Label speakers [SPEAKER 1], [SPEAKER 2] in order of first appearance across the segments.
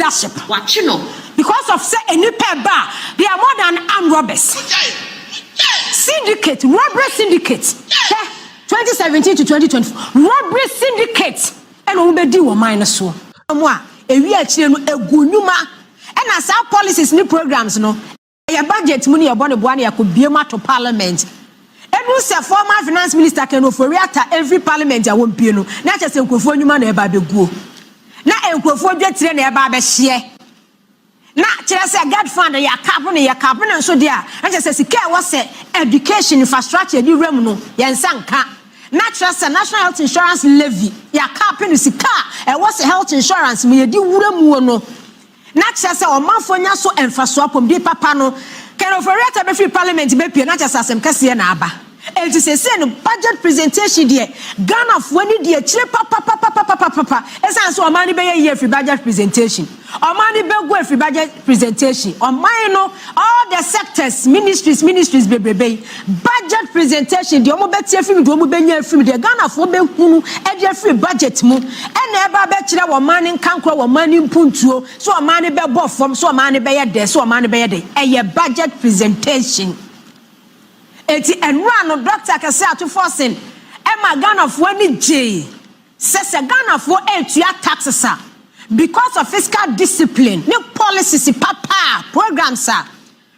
[SPEAKER 1] leadership.
[SPEAKER 2] Wakye no.
[SPEAKER 1] Because of sɛ nnipa ɛba a, they are more than armed robbers. Syndicate, robbery syndicate. Hwɛ, 2017 to 2024, robbery syndicate ɛna wɔn bɛdi wɔn man no soɔ. Wɔn a ewi akyire no egu nnwuma, ɛna saa policies ne programs no, ɛyɛ budget mu ne yɛbɔ ne boa ne yɛkɔ bie mu ato parliament. Ɛnu sɛ former Finance Minister Ken Ofori-Atta, every parliament a wɔn pie no, na kyerɛ sɛ nkurɔfoɔ nnwuma na ɛba abɛguo, na nkurɔfoɔ dwetire na ɛba abɛhyeɛ, na kyerɛ sɛ GETFund yɛ cap no, yɛ cap no nso deɛ a, na kyerɛ sɛ sika a ɛwɔ sɛ education infrastructure di wura mu no, yɛn nsa nka, na kyerɛ sɛ National Health Insurance Levy yɛ cap no, sika a ɛwɔ sɛ health insurance mu yɛdi wura mu no, na kyerɛ sɛ ɔmanfoɔ nya so mfasoɔ, apɔmuden papa no. Ken Ofori-Atta bɛfiri parliament bɛpie, na kyerɛ sɛ asɛm kɛseɛ na aba. Eti sese no, budget presentation deɛ, Ghanafoɔ ni deɛ kyerɛ papapapapapapa, ɛsan so ɔman no bɛyɛ yie afiri budget presentation, ɔman no bɛgu afiri budget presentation. Ɔman no, all the sectors, ministries bebrebe yi, budget presentation deɛ, ɔmo bɛtie afiri mu deɛ, ɔmo bɛnya afiri mu deɛ, Ghanafoɔ bɛhunu ɛde afiri budget mu, ɛna ɛba bɛkyerɛ wɔn man no nkankorɔ, wɔn man no mpuntuo so, ɔman no bɛbɔ fam so, ɔman no bɛyɛ dɛ so, ɔman no bɛyɛ dɛ, ɛyɛ budget presentation. Eti nnura no, Doctor Cassiel Ato Forson ɛma Ghanafoɔ ani gyee sɛ Ghanafoɔ etua taxes a, because of fiscal discipline ne policies papa, programs a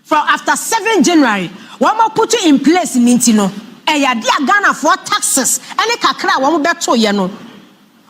[SPEAKER 1] from after 7 January wɔn put in place ne nti no, ɛyɛ ade a Ghanafoɔ taxes ɛne kakra a wɔn bɛto yɛ no,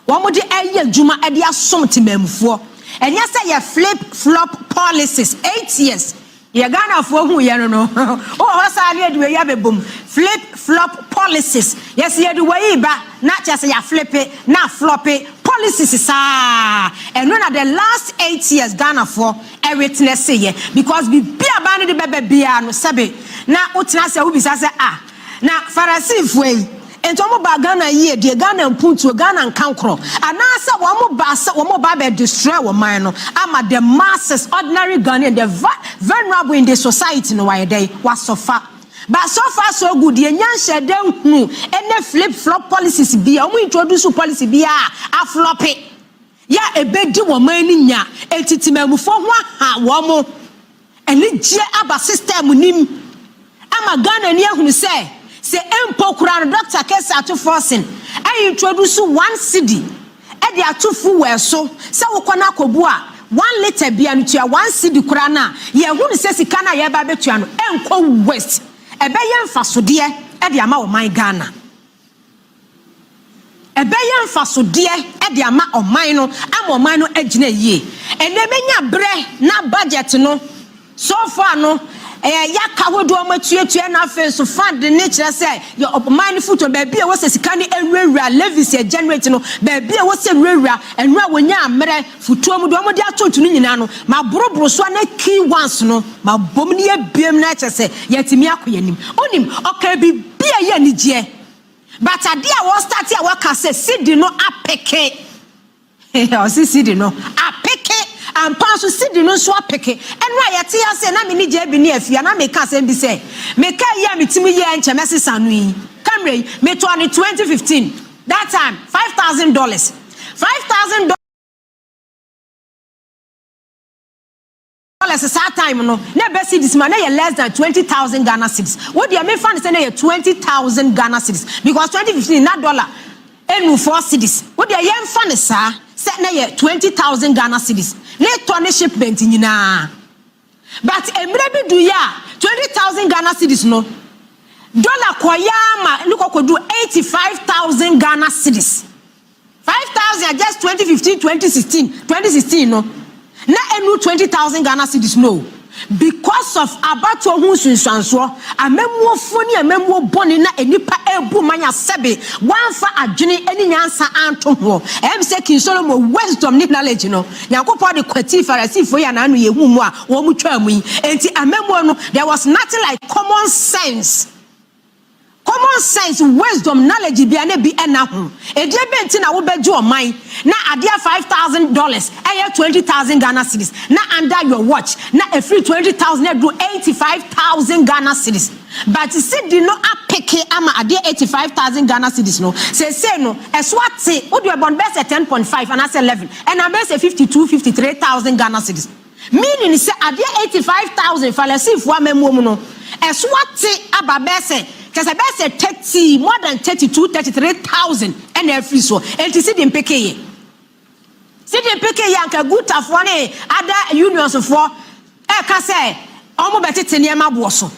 [SPEAKER 1] wɔn de ɛyɛ adwuma ɛde asom temamufoɔ. Ɛnyɛ sɛ yɛ flip flop policies. 8 years yɛ Ghanafoɔ hu yɛ no, wowɔ hɔ saa ne yɛde wei abɛbom, flip flop policies. Yɛsɛ yɛde wei ba na kyerɛ sɛ yɛa flip na flop policies saa. Ɛno na the last 8 years Ghanafoɔ ɛ witness yɛ, because biribi aba no de bɛbɛ biara no, sɛbe na wotena sɛ wobisa sɛ, ah, na Farasifoɔ yi nti wɔn ba Ghana yie deɛ, Ghana mpuntuo, Ghana nkankorɔ, anaasɛ wɔn ba sɛ wɔn ba bɛ destroy wɔn man no ama the masses, ordinary Ghanaian, the vulnerable in the society no, wayɛ dɛ wasɔfa? But so far so good. Yɛn nyanhyɛ dɛ hunu ɛne flip flop policies bi a wɔn introduce, policy bi a a flop yɛ a ebedi wɔn man no nya etiti mɛmufoɔ ho aha wɔn anigye aba system nim ama Ghana ni ehunu sɛ mpo kura no, Dr Cassiel Ato Forson ɛyɛ introduce 1 cedi ɛde ato fuel so sɛ wokɔ no akɔbu a, 1 litre bia no tua 1 cedi kura no a, yɛhunu sɛ sika no a yɛba abɛtua no ɛnkɔ waste, ɛbɛyɛ mfasodeɛ ɛde ama ɔman Ghana, ɛbɛyɛ mfasodeɛ ɛde ama ɔman no, ama ɔman no agyina yie. Ɛnna ɛbɛnya berɛ na budget no, so far no, ɛyɛ yaka ahodoɔ ɔmo atuatua, na afei nso fund ne kyerɛ sɛ yɛ ɔman no foto baabi a wɔsɛ sika no ewurawura, levies yɛ generate no, baabi a wɔsɛ wurawura. Ɛnura wɔnya ammerɛ futuo mu deɛ, ɔmo de ato nto no nyinaa no, ma boroboro so ne key ones no ma bom ne yɛ na kyerɛ sɛ yɛtumi akɔ yɛn anim. Onim ɔka biribi a ɛyɛ anigyeɛ, but adeɛ a wɔ start a wɔka sɛ cedi no apeke, ɔsi cedi no apeke ampa nso, cedi no nso apeke. Ɛno a yɛte ase na me ne gye bi ne afia na meka asɛm bi sɛ meka yi a metumi yɛ nkyɛn mɛsesa no yi, camera yi metɔɔ ne 2015, that time $5,000, $5,000 saa time no, na ɛbɛ cedis ma na yɛ less than 20,000 Ghana cedis. Wo deɛ, mefa no sɛ na yɛ 20,000 Ghana cedis, because 2015 na dollar enu 4 cedis. Wo deɛ, yɛmfa no saa sɛ na yɛ 20,000 Ghana cedis ne tɔ ne shipment nyinaa. But mmerɛ bi du yɛ a, 20,000 Ghana cedis no, dollar kɔyɛ ama ne kɔkɔdu 85,000 Ghana cedis. 5,000 just 2015, 2016, 2016 no na enu 20,000 Ghana cedis no, because of abatoɔ ho nsunsuansoɔ, amamuofoɔ ne amamuo bɔne na nipa ebu man asɛbe wɔamfa adwene ne nyansa anto ho. Ɛyɛ sɛ King Solomon wisdom ne knowledge no, Nyankopɔn de kwati Farisifoɔ yi anaano yɛhu mu a wɔn mu twaa mu yi. Enti amamuo no, there was nothing like common sense. Common sense, wisdom, knowledge bia ne bi ɛna ho. Edie bɛ nti na wobɛgye ɔman na adeɛ $5,000 ɛyɛ 20,000 Ghana cedis, na under your watch na efiri 20,000 ɛduru 85,000 Ghana cedis? But cedi no apick ama adeɛ 85,000 Ghana cedis no, seesei no ɛso ate. Wode ɛbɔ no bɛyɛ sɛ 10.5 anaasɛ 11, ɛnam bɛyɛ sɛ 52, 53,000 Ghana cedis. Meaning sɛ adeɛ 85,000 Falasifoɔ amammuo mu no, ɛso ate aba bɛyɛ sɛ, kyɛ sɛ bɛyɛ sɛ 30, more than 32, 33,000 ɛna afiri soɔ. Enti cedi mpeke yɛ. Cedi mpeke yɛ anka Gutafoɔ ne other unionsfoɔ ɛka sɛ ɔmo bɛtete nneɛma boɔ so.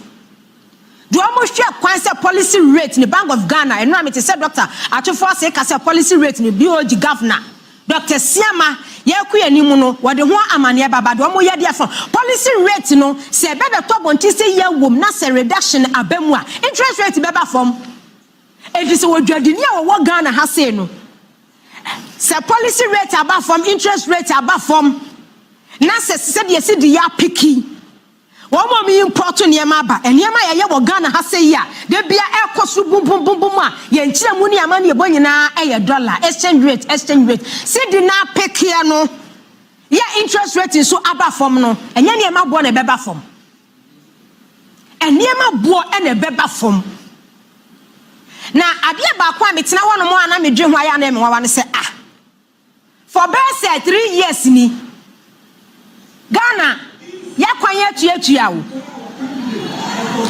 [SPEAKER 1] Deɛ ɔmo hwɛ kwan sɛ policy rate ne Bank of Ghana, ɛno a mete sɛ Dr. Ato Forson ka sɛ policy rate ne BOG governor Dr. Siama yɛkɔ yɛn anim no, wɔde ho amanneɛ baba. Deɛ ɔmo yɛ deɛ fa policy rate no sɛ ɛbɛbɛtɔ abɔnten sɛ yɛ wom na sɛ reduction aba mu a, interest rate bɛba fam. Eti sɛ wɔdwadini a wɔwɔ Ghana ha sei no, sɛ policy rate aba fam, interest rate aba fam, na sɛ sɛdeɛ si de yɛ apick, wɔn a wɔn import nneɛma aba, nneɛma a yɛyɛ wɔ Ghana ha sɛ yi a debia ɛkɔ so bum bum bum bum a, yɛn kyerɛ mu ne ama ne yɛbɔ nyinaa ɛyɛ dollar exchange rate, exchange rate. Cedi na apickeɛ no yɛ, interest rate nso aba fam no, ɛnyɛ nneɛma boɔ na ɛbɛba fam? Nneɛma boɔ ɛna ɛbɛba fam. Na adeɛ baako a metena hɔ nom a na medwe ho ayɛ a na ɛmɛ wawa no sɛ, ah, for bɛyɛ sɛ 3 years ni, Ghana yɛkwan atuatua o,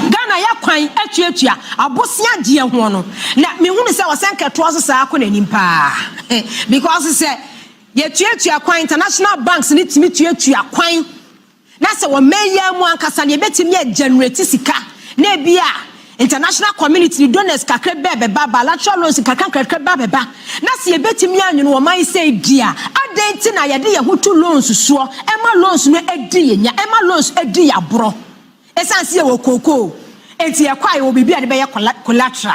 [SPEAKER 1] Ghana yɛkwan atuatua abosea gyeɛ ho no, na mehunu sɛ wɔsɛ nkɛtoa so saa kɔ n'anim paa, because sɛ yɛtuatua kwan, international banks ne tumi tuatua kwan, na sɛ wɔn yi mu ankasa no yɛbɛtumi agenerate sika, na ebi a international community donors kakra bɛɛ bɛba, bilateral loans kakra kakra bɛɛ bɛba, na sɛ yɛbɛtumi anwene wɔn man sɛ di a, adan ti na yɛde yɛn ho to loans soɔ, ɛma loans no adi yɛn nya, ɛma loans adi yɛ aborɔ? Ɛsan si yɛ wɔ kookoo, eti yɛkɔ a yɛwɔ biribi a de bɛyɛ collateral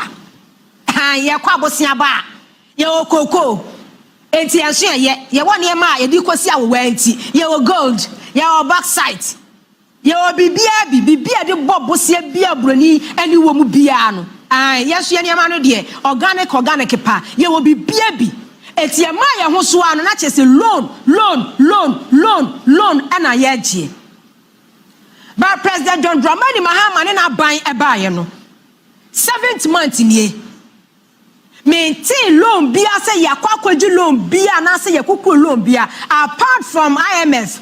[SPEAKER 1] han. Yɛkɔ abosia ba a, yɛwɔ kookoo, eti yɛn nso yɛyɛ, yɛwɔ nneɛma a yɛde kɔsi awowa, nti yɛwɔ gold, yɛwɔ bauxite, yɛwɔ biribiara bi, biribi a yɛde bɔ bosia bi a buroni ani wɔ mu biara no. Ayi, yɛn nso yɛ nneɛma no deɛ organic, organic pa, yɛwɔ biribiara bi. Eti yɛn mmaa yɛn ho so ano na kyerɛ sɛ loan, loan, loan, loan, loan ɛna yɛregye. But President John Dramani Mahama ne n'aban ɛbaayɛ no, seventh month nie, maintain loan bia sɛ yɛakɔ akɔgye loan bia anaasɛ yɛkokɔ loan bia apart from IMF.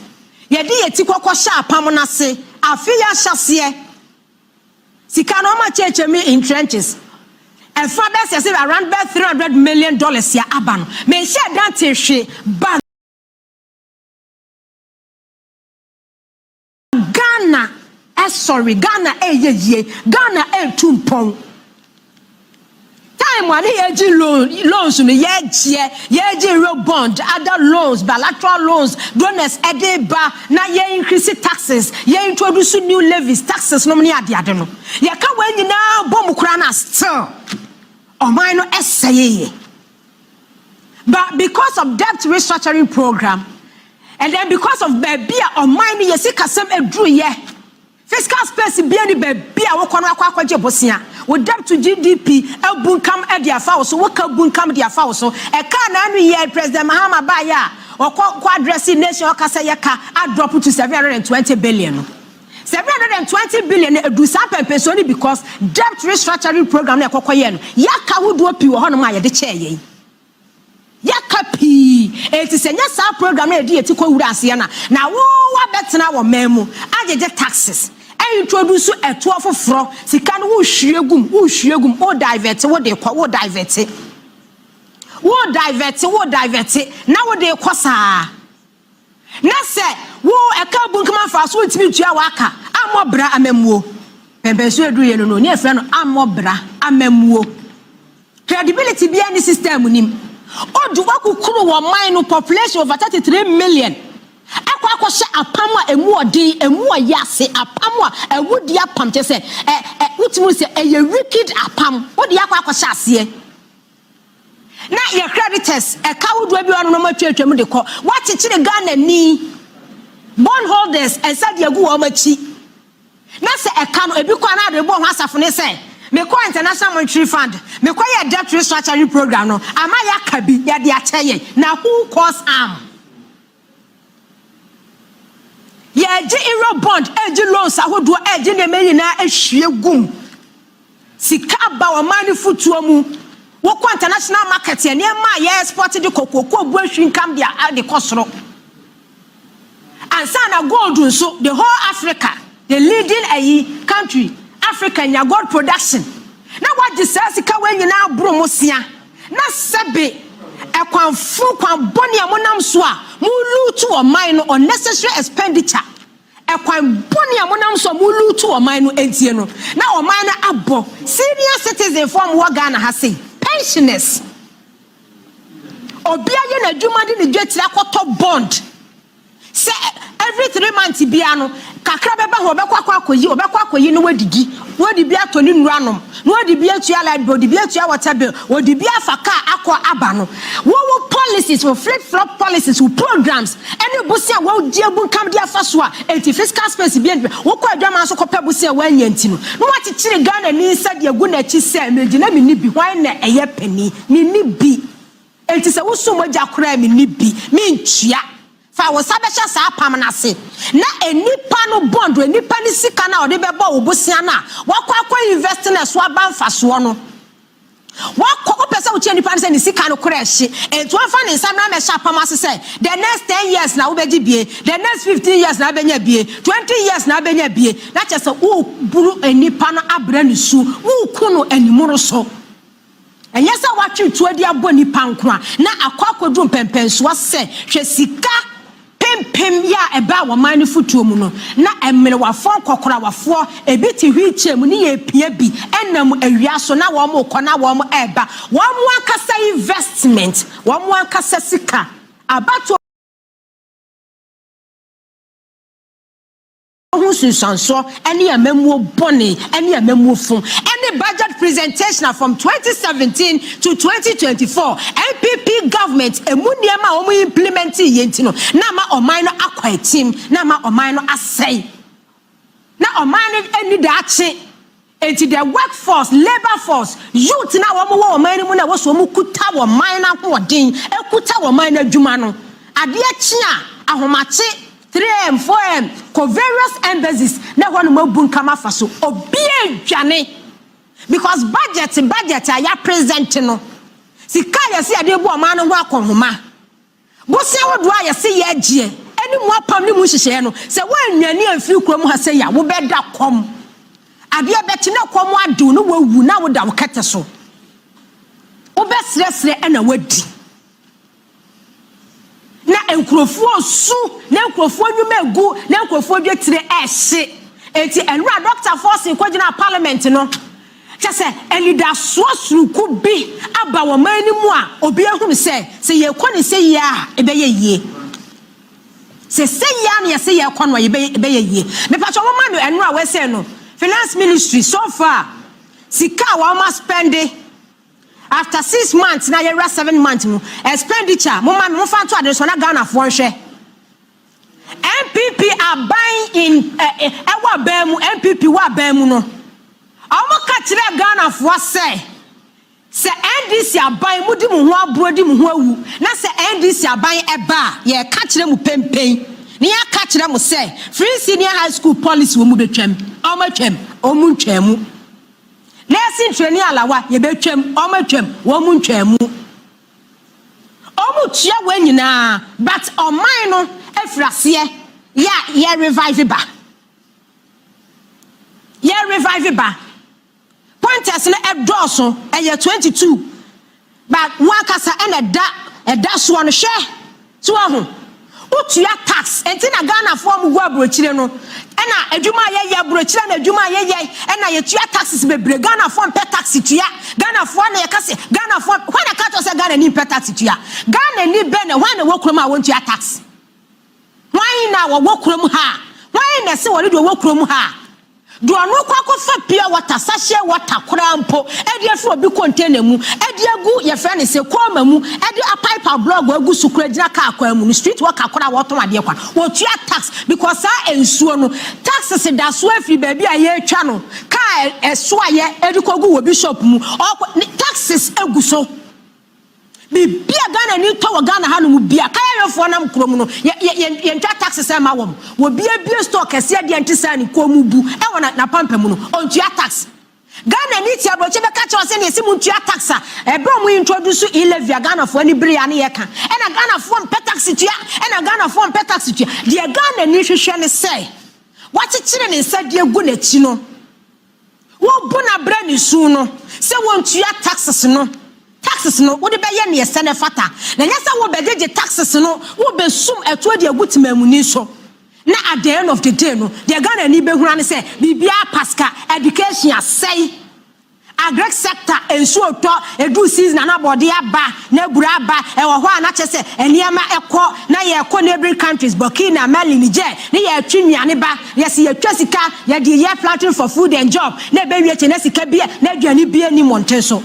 [SPEAKER 1] Yɛde yɛ ti kɔkɔ hyɛ apam n'ase. Afe yɛ ahyɛseɛ, sika no ɔma kyerɛkyerɛ mi in tranches, ɛfa bɛ sɛ around bɛ $300 million yɛ aba no, menhyɛ dante hwe ba. Ghana ɛsɔre, Ghana ɛyɛ yie, Ghana ɛtu mpɔn. Time a ne yɛgye loan, loans no yɛgyeɛ, yɛgye euro bond, other loans, bilateral loans, donors ɛde ba, na yɛ increase taxes, yɛ introduce new levies, taxes nom ne adeade no, yɛka wɔn nyinaa bɔ mu koraa na still ɔman no ɛsɛe yɛ. But because of debt restructuring program and then because of baabi a ɔman no yɛsi kasɛm aduru yɛ, fiscal space bia ni baabi a wokɔ no akɔ akɔgye bosea, wo debt to GDP abu nkam de afa wo so, woka bu nkam de afa wo so. Ɛka na ano yɛ President Mahama baayɛ a ɔkɔ kɔ address nation, ɔka sɛ yɛka adrop to 720 billion no, 720 billion no edu saa pɛmpɛnsuo no because debt restructuring program no ɛkɔkɔ yɛ no, yɛaka ahodoɔ pii wɔ hɔnom a yɛde kyɛɛ yɛn, yɛka pii. Eti sɛ nyɛ saa program no yɛde yɛti kɔ wura aseɛ na wo wabɛtena wɔ man mu agyegye taxes, introduce ɛtoɔ foforɔ, sika no wohwie gum, wohwie gum, wo divert, wo de kɔ, wo divert, wo divert, wo divert na wo de kɔ saa. Na sɛ wo ɛka bu nkama fa so, ntumi ntua waka amɔ bra amamuo pɛmpɛnso eduru yɛ no ne yɛfrɛ no amɔ bra amamuo. Credibility bia ne system nim ɔdu wakukuru wɔ man no population over 33 million akɔ akɔhyɛ apam a emu ɔden, emu ɔyɛ ase apam a ɛwudi apam, kyɛ sɛ ɛ ɛ wotumi sɛ ɛyɛ wicked apam wode akɔ akɔhyɛ aseɛ. Na yɛ creditors ɛka ahodoɔ bi wɔn nom atwa mu de kɔ, wakyekyere Ghana ni bond holders ɛnsa de agu wɔn akyi. Na sɛ ɛka no ebi kɔ anaa de bɔ ho asafo ne sɛ mekɔ International Monetary Fund, mekɔ yɛ debt restructuring program no ama yɛaka bi, yɛde akyɛ yɛn. Na who cause harm? Yɛgye euro bond, ɛgye loans ahodoɔ, ɛgye nneɛma nyinaa ahwie gum. Sika aba ɔman no fotuo mu. Wokɔ international market yɛ nneɛma a yɛ export de kɔ, kookoo bu ahwi nkam de de kɔ soro. Ansa na gold nso, the whole Africa, the leading ayi country, Africa nya gold production. Na wagye saa sika wei nyinaa boro mo sia na sɛbe ɛkwanfo kwan bɔne a monam so a mo loot ɔman no, unnecessary expenditure, ɛkwan bɔne a monam so a mo loot ɔman no ntie no na ɔman no abɔ. Senior citizen foɔ mo wɔ Ghana ha sei, pensioners, obi ayɛ n'adwuma de ne dwetire akɔtɔ bond sɛ every 3 months bia no kakra bɛba hɔ, ɔbɛkɔ akɔyi, ɔbɛkɔ akɔyi na wadidi, wadi bi atɔ ne nnura nom, na wadi bi atua light bill, ɔde bi atua water bill, ɔde bi afa kaa akɔ aba no. Wɔwɔ policies, wɔ flip flop policies, wɔ programs ɛne bosia wɔgye abu nkam de afa so a eti fiscal space bi ɛnti wokɔ adwama nso kɔpɛ bosia wɔanya nti no na wakyekyere Ghana ni nsa de agu n'akyi sɛ megyina mi ni bi. Hwan na ɛyɛ panin? Mi ni bi. Eti sɛ wosom mogya koraa, mi ni bi, mi ntua. Fa wo nsa bɛhyɛ saa apam no ase na enipa no bond, enipa no sika no a ɔde bɛbɔ wo bosia no a wakɔ akɔ invest no, ɛso aba mfasoɔ no, wakɔ wopɛ sɛ wokyerɛ nipa no sɛ ne sika no korɛ ɛhye, nti wɔmfa ne nsa mmra mɛhyɛ apam ase sɛ the next 10 years na wobɛgye bie, the next 15 years na wobɛnya bie, 20 years na wobɛnya bie. Na kyerɛ sɛ woburu nipa no abrɛ ne su, woku no animoro so. Ɛnyɛ sɛ watwe tuo de abɔ nipa nko a na akɔ akɔduru mpɛmpɛnsoɔ sɛ hwɛ sika pempem yɛ a ɛbaa wɔn man no fotuo mu no na mmerewafoɔ, nkɔkorawafoɔ ebi te wheelchair mu ne yɛ pia bi ɛnam awia so na wɔn kɔ na wɔn ɛreba. Wɔn ankasa investment, wɔn ankasa sika abatoɔ ho nsunsuansoɔ ne amamuo bɔne ne amamuo fo ne budget presentation from 2017 to 2024 NPP government emu nneɛma a wɔn implement yɛ nti no na ama ɔman no akɔ atim, na ama ɔman no asɛe, na ɔman no ani daakye. Eti the workforce, labour force, youth na wɔn wɔ ɔman no mu na wɔsɔ wɔn kuta wɔn man no ahoɔden, ekuta wɔn man no adwuma no, adeɛ kye a ahomakye 3 am, 4 am kɔ various embassies na ɛhɔ nom abu nkama afa so. Obi adwane because budget a yɛ present no, sika a yɛsi yɛde bu ɔman no ho akɔnhoma, bosia wodoɔ a yɛsi yɛ agyeɛ ɛne mu apam ne mu nhyehyɛeɛ no, sɛ woannwane amfiri kurom ha sɛ yɛ a wobɛda kɔm, adeɛ bɛkye na kɔm adew na wawu na woda wo kɛtɛ so, wobɛsrɛsrɛ ɛna wadi na nkurɔfoɔ su na nkurɔfoɔ nnwuma egu na nkurɔfoɔ dwetire ɛɛhye. Eti nwura Dr. Forson kɔgyina parliament no kyɛ sɛ anidasoɔ soronko bi aba wɔn man no mu a obi ehunu sɛ yɛkɔ ne sɛ yie a ɛbɛyɛ yie, sɛ yie a na yɛsɛ yɛkɔ no a yɛbɛyɛ yie. Mipatwa wɔn ma no nwura wɔsɛ no Finance Ministry, so far sika a wɔn spend after 6 months na yɛwura 7 months mu, expenditure, mo ma mo fa nto ade so na Ghanafoɔ nhwɛ. NPP aban in ɛ ɛwɔ aban mu, NPP wɔ aban mu no, wɔn ka kyerɛ Ghanafoɔ sɛ NDC aban mu di mo ho aburo di mo ho awu na sɛ NDC aban ɛba a, yɛka kyerɛ mo pempen ne yɛaka kyerɛ mo sɛ free senior high school policy wɔ mu bɛtwam. Wɔn atwam, wɔn ntwam mu. Nursing training allowance yɛbɛtwam, wɔn atwam, wɔn ntwam mu. Wɔn tua wɔn nyinaa, but ɔman no afiri aseɛ yɛ a yɛ revive ba, yɛ revive ba. Pointers no ɛdɔɔso, ɛyɛ 22, but wɔn akasa ɛna ɛda soɔ no. Hwɛ so aho wotua tax nti na Ghanafoɔ mu gu aburokyire no ɛna adwuma a yɛyɛ aburokyire na adwuma a yɛyɛ ɛna yɛtua taxes bebree. Ghanafoɔ mpɛ tax tua. Ghanafoɔ na yɛka sɛ Ghanafoɔ hwan na ka kyerɛ sɛ Ghana ni mpɛ tax tua? Ghana ni bɛ na hwan na wɔ kurom a wɔntua tax? Hwan na wɔwɔ kurom ha? Hwan na ɛsɛ wɔde deɛ wɔwɔ kurom ha deɛ ɔno kɔ akɔfa pure water, sachet water koraa mpo ɛde afiri obi container mu ɛde agu yɛfrɛ ne sɛ kɔɔma mu, ɛde apaipa block agu so kora gyina kaa kwan mu no, street worker koraa wɔtɔn adeɛ kwa wɔtua tax because saa nsuo no taxes da so afiri baabi a yɛretwa no kaa ɛso a yɛ ɛde kɔgu wɔ bi shop mu, ɔkɔ ne taxes egu so. Biribi a Ghana ni tɔ wɔ Ghana ha no mu bia kayayɔfoɔ nam kurom no yɛ yɛ yɛntwa taxes ɛma wɔn. Wɔbi abie store kɛseɛ deɛ nte saa ne kɔn mu bu ɛwɔ na n'apampa mu no, ɔntua tax. Ghana ni ti aburokye bɛka kyerɛ sɛ ne yɛsi mu ntua tax a, ɛbɛ ɔmo introduce e-levy a, Ghanafoɔ ani bere a ne yɛka ɛna Ghanafoɔ mpɛ tax tua, ɛna Ghanafoɔ mpɛ tax tua. Deɛ Ghana ni hwehwɛ ne sɛ wakyekyere ne nsa de egu n'akyi no, wɔbu n'abrɛ ne su no sɛ wɔntua taxes no. Taxes no, wode bɛyɛ neɛ sɛ ne fata, na nyɛ sɛ wobɛgyegye taxes no, wobɛsum ɛtoɔ de agu temamuni so. Na at the end of the day no, deɛ Ghana ni bɛhura ne sɛ biribiara paska, education asɛe, agric sector, nsuo tɔ edu season ana bɔde aba na eburu aba ɛwɔ hɔ a, na kyerɛ sɛ nneɛma ɛkɔ na yɛkɔ neighboring countries, Burkina, Mali, Niger, ne yɛtwi nnuane ba. Yɛsi yɛtwa sika yɛde yɛ Planting for Food and Job, na ɛbɛwie kyɛ na sika bi na aduane bi anim wɔnten so.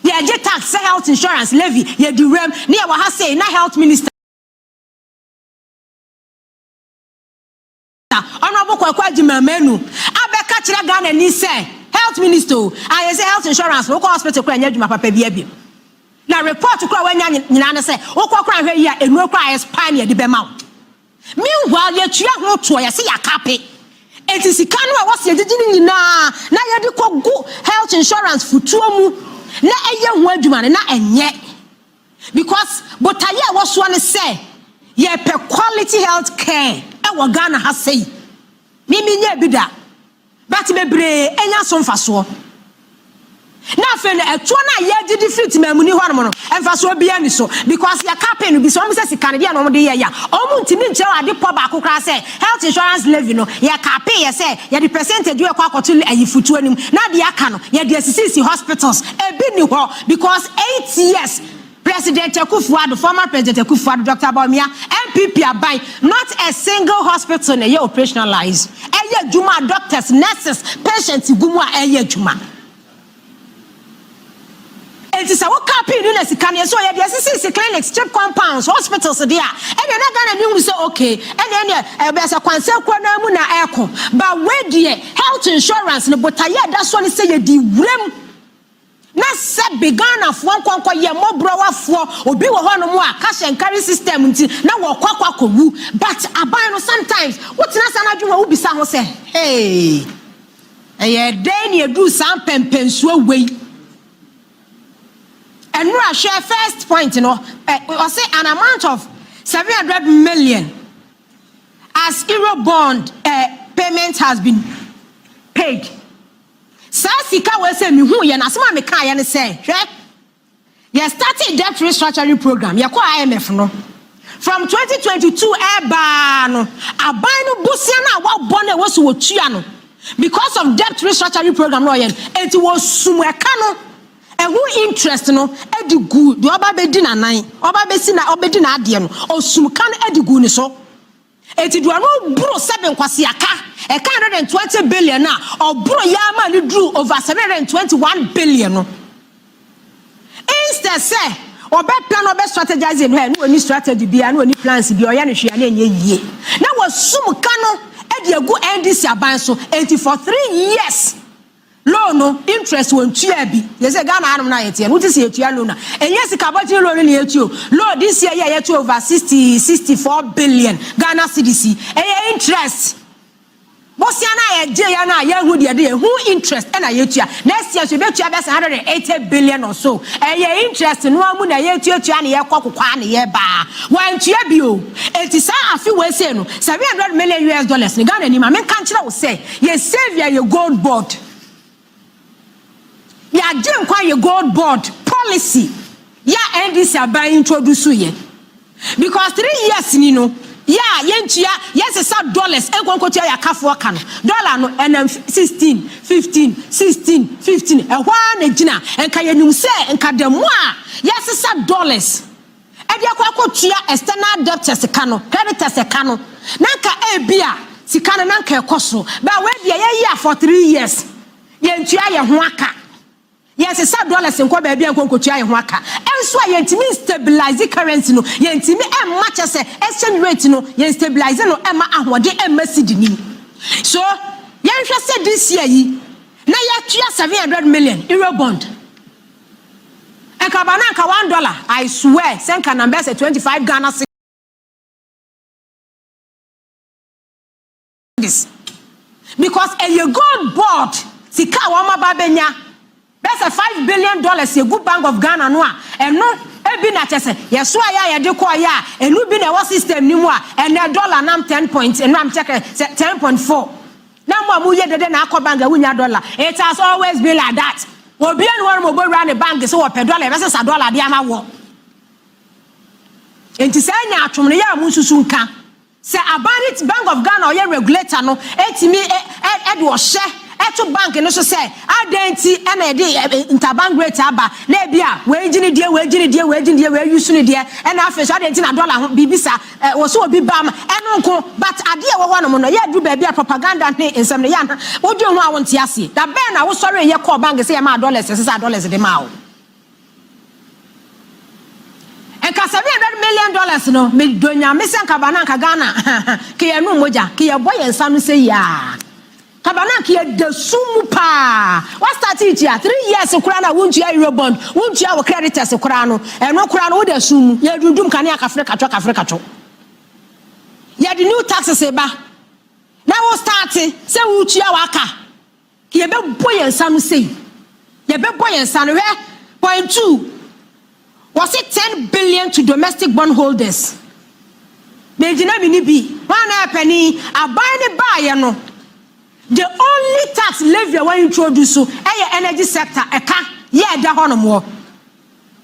[SPEAKER 1] Yɛgye tax sɛ health insurance levy, yɛdi wuram ne yɛwɔ ha sei na Health Minister, Honourable Kwaku Agyeman-Manu, abɛka kyerɛ Ghana ni sɛ health minister o ayɛ sɛ health insurance no, wokɔ hospital kora, nyɛ adwuma papa bi abi na report kora wanya nyinaa ne sɛ wokɔ kora, hwɛ yi a, nnuro kora expire ne yɛde bɛma wo. Meanwhile, yɛtua ho toɔ, yɛsɛ yɛakape. Eti sika no a wɔsi yɛgyegye no nyinaa na yɛde kɔ gu health insurance futuo mu na ɛyɛ ho adwuma no na ɛnyɛ, because botaeɛ a wɔsoɔ ne sɛ yɛpɛ quality health care ɛwɔ Ghana ha sei. Mimi nyɛ bi da, but bebree enya so mfasoɔ. Na afei no, ɛtoɔ no a yɛgyegye firi temamuni hɔ nom no, mfasoɔ biara ni so, because yɛka pay no bi sɛ ɔmo sɛ sika no deɛ na ɔmo de yɛ ya, ɔmo ntumi nkyerɛ ade pɔ baako koraa sɛ health insurance levy no, yɛka pay yɛ sɛ yɛde percentage yɛ kɔ akɔto ayi futuo no mu na deɛ aka no yɛde asisisi hospitals. Ebi ni hɔ, because 8 years President Akufo-Addo, former President Akufo-Addo, Dr. Bawumia, NPP aban, not a single hospital na ɛyɛ operationalize, ɛyɛ adwuma, doctors, nurses, patients gu mu a ɛyɛ adwuma. Nti sɛ woka pii no na sika no yɛ sɛ ɔyɛ deɛ sisisi clinics, CHPS compounds, hospitals deɛ a, ɛnna na Ghana ni hunu sɛ okay, ɛnna ɛbɛ sɛ kwansɛ kuro no mu na ɛɛko. But wei deɛ, health insurance no, botaeɛ ɛda soɔ no sɛ yɛdi wuram na sɛbi Ghanafoɔ nkɔnkɔ yɛ mmɔborɔwafoɔ. Obi wɔ hɔnom a cash and carry system nti na wɔkɔ akɔ akɔwu. But aban no, sometimes wotena sa no adwuma, wobisa ho sɛ, hey, ɛyɛ dɛn ne ɛduru saa mpɛmpɛnsuo wei? Ɛnura hwɛ first point no, ɔsɛ an amount of 700 million as Eurobond payment has been paid. Saa sika wɔ sɛ mihu yɛ n'asɛm a meka yɛ ne sɛ, hwɛ, yɛ started debt restructuring program, yɛkɔ IMF no from 2022 ɛbaa no, aban no bosia no a wabɔ no a ɛwɔ so wɔtua no because of debt restructuring program no ɔyɛ no, eti wɔsum ɛka no ɛho interest no ɛde gu deɛ ɔba bɛdi n'anan, ɔba bɛsi na ɔbɛdi n'adeɛ no, ɔsum ka no ɛde gu ne so. Eti deɛ ɔno boro sɛbi nkwasiaka ɛka 120 billion a ɔboro yɛ ama ne duru over 721 billion no, instead sɛ ɔbɛ plan, ɔbɛ strategize no, ɛ ne wɔni strategy bia, ne wɔni plans bi ɔyɛ no hwea ne ɛnyɛ yie, na wɔsum ka no ɛde agu NDC aban so. Eti for 3 years, loan no interest wɔn tua bi. Yɛ sɛ Ghana hanom na yɛteɛ no, wote sɛ yɛtua loan a, ɛnyɛ sika abɔkyere loan no na yɛtua o. Loan this year yɛ yɛtua over 60 64 billion Ghana cedis, ɛyɛ interest. Bosia no a yɛgye yɛ no a yɛhu deɛ de yɛ hu interest ɛna yɛtua. Next year so yɛbɛtua bɛsɛ 180 billion or so, ɛyɛ interest no amu na yɛtuatua ne yɛkɔ kokoa ne yɛbaa wɔntua bi o. Eti saa afe wɔ ese no, US$700 million ne Ghana anim a menka nkyerɛ wo sɛ yɛ saviour yɛ Gold Board, yɛagye nkwa yɛ Gold Board policy yɛ a NDC aban introduce yɛ, because 3 years ni no yɛ a yɛntua, yɛsesa dollars nkonkotua yɛ akafoɔ ka no, dollar no ɛnam 16, 15, 16, 15, ɛhɔ ara na gyina. Nka yɛnim sɛ nka dɛm a yɛsesa dollars ɛde akɔ akɔtua external debtors ka no, creditors ka no, na nka ebi a sika no na nka ɛkɔ so ba. Wei deɛ, yɛyi a for 3 years yɛntua yɛn ho aka, yɛsesa dollars nkɔ baabi a nkonkotua yɛn ho aka. Ɛnso a yɛntumi stabilize currency no, yɛntumi ɛmma kyɛ sɛ exchange rate no yɛn stabilize no, ɛma ahoɔden ɛmma cedi nim so. Yɛnhwɛ sɛ this year yi na yɛatua 700 million euro bond, nka ba na nka $1, I swear sɛ nka na mbɛ sɛ 25 Ghana cedis, because ɛyɛ Gold Board. Sika a wɔn aba abɛnya bɛsɛ $5 billion egu Bank of Ghana no a, ɛno ebi na kyɛ sɛ yɛso a yɛ a yɛde kɔɔ yɛ a, ɛnu bi na ɛwɔ system ni mu a ɛnɛ dollar nam 10 point, ɛnu am kyɛ sɛ 10.4 na mo a mo yɛ dede na akɔ bank a wunya dollar. It has always been like that. Obi enu wɔn mo bɔ wura ne bank so wɔpɛ dollar, yɛbɛsesa dollar de ama wɔ. Nti sɛ ɛnya atwom no yɛ a, mo nsusu nka sɛ aban ne Bank of Ghana ɔyɛ regulator no etimi ɛde ɔhyɛ ɛto bank no so sɛ adan nti ɛna yɛde interbank rate aba na ebi a wei gyi ne deɛ, wei gyi ne deɛ, wei gyi ne deɛ, wei yusu ne deɛ. Ɛna afei so adan nti na dollar ho biribi sa wɔ so obi ba ma ɛno nko. But adeɛ ɛwɔ hɔ nom no, yɛ aduru baabi a propaganda ne nsɛm no yɛ ana wodwe ho a wonte aseɛ. Da bɛn na wosɔre yɛ kɔɔ bank sɛ yɛ maa dollars, ɛsɛ sɛ dollars de maa wo? Nka $700 million no, medɔ Nyame sɛ nkaba na nka Ghana ke yɛ no mogya ke yɛbɔ yɛn nsa no sɛ yaa kaba na nka yɛda sum mu paa. Wa start tua 3 years koraa na wontua Eurobond, wontua wo creditors koraa no, ɛno koraa no woda sum mu. Yɛdundum kanea kafere katwo kafere katwo. Yɛde new taxes ba na wo start sɛ wotua waka ke yɛbɛbɔ yɛn nsa no sei, yɛbɛbɔ yɛn nsa no. Hwɛ, point two, wɔsi 10 billion to domestic bond holders. Megyina mi ni bi wọn na ɛpɛni aban ne baayɛ no, the only tax levy a wɔn introduce so ɛyɛ energy sector ɛka yɛ ɛda hɔ nom wɔ,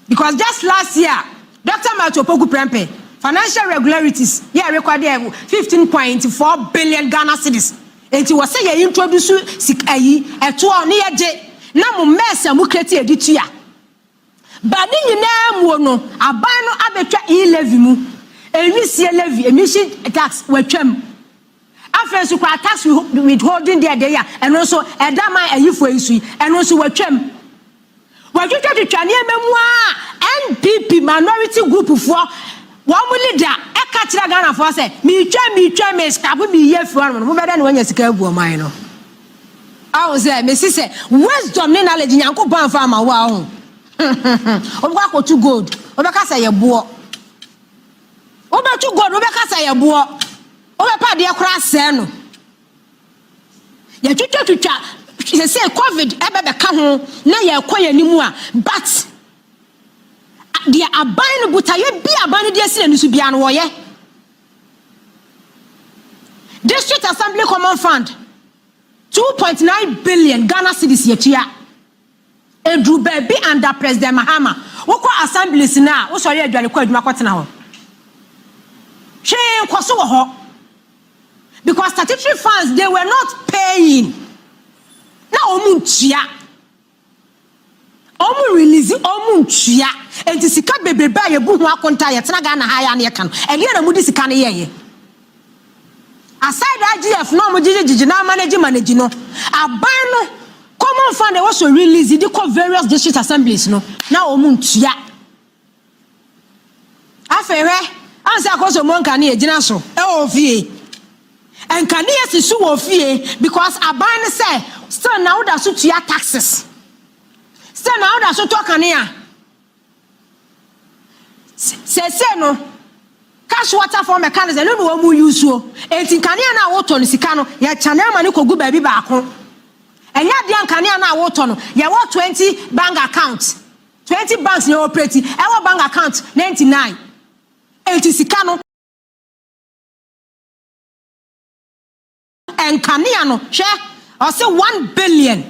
[SPEAKER 1] because just last year Dr. Matthew Opoku Prempeh financial irregularities yɛ record yɛ 15.4 billion Ghana cedis. Eti wɔsɛ yɛ introduce sika ayi ɛtoɔ ne yɛ gye na mo mɛɛsɛ mo create yɛ di tua ba ne nyinaa mu no, aban no abɛtwa e-levy mu, enwisie levy, emission tax wɔatwam. Afei nso kora tax withholding deɛ deɛ a ɛno nso ɛda man ayifoɔ yi so yi, ɛno nso wɔatwam. Wɔatwitwatwitwa nneɛma mu a NPP minority group foɔ wɔn mo leader ɛka kyerɛ Ghanafoɔ sɛ miitwa miitwa mi scrap mi yie fi hɔ nom. Mo bɛdɛ na wɔnya sika abu ɔman no ahu sɛ mesi sɛ wisdom ne knowledge Nyankopɔn amfa ama wo ahu. Wobɛkɔ akɔtu gold, wobɛka sɛ yɛ boɔ. Wobɛtu gold, wobɛka sɛ yɛ boɔ. Wobɛpa adeɛ koraa sɛɛ no. Yɛtwitwatwitwa sɛ COVID ɛbɛbɛka ho na yɛkɔ yɛn anim a, but deɛ aban no botaeɛ bi aban no de asi n'ani so biara no, wɔyɛ. District Assembly Common Fund, 2.9 billion Ghana cedis yɛtua. Eduru baabi under President Mahama, wokɔ assemblies no a, wosɔre aduane kɔ adwuma kɔtena hɔ, hwee nkɔ so wɔ hɔ because statutory funds, they were not paying. Na wɔn ntua, wɔn release, wɔn ntua. Nti sika bebrebe a yɛbu ho akonta, yɛtena Ghana ha yɛ ano yɛka no, ɛdeɛ na wɔde sika no yɛyɛ aside IGF na wɔn gyegyegyegye na manage manage no. Aban no common fund ɛwɔ so release de kɔ various district assemblies no, na wɔn ntua. Afei hwɛ, ansa akɔsɔ nkanea gyina so ɛwɔ fie, nkanea si so wɔ fie because aban no sɛ still na woda so tua taxes, still na woda so tɔ kanea. Sɛsɛ no cash waterfall mechanism ɛno na wɔn mu use o. Eti nkanea no a wotɔ no, sika no yɛkyɛ ama no kɔgu baabi baako. Ɛnyɛ adeɛ nkanea no a wotɔ no, yɛwɔ 20 bank account, 20 banks na operate, ɛwɔ bank account 99. Eti sika no nkanea no, hwɛ, ɔsɛ 1 billion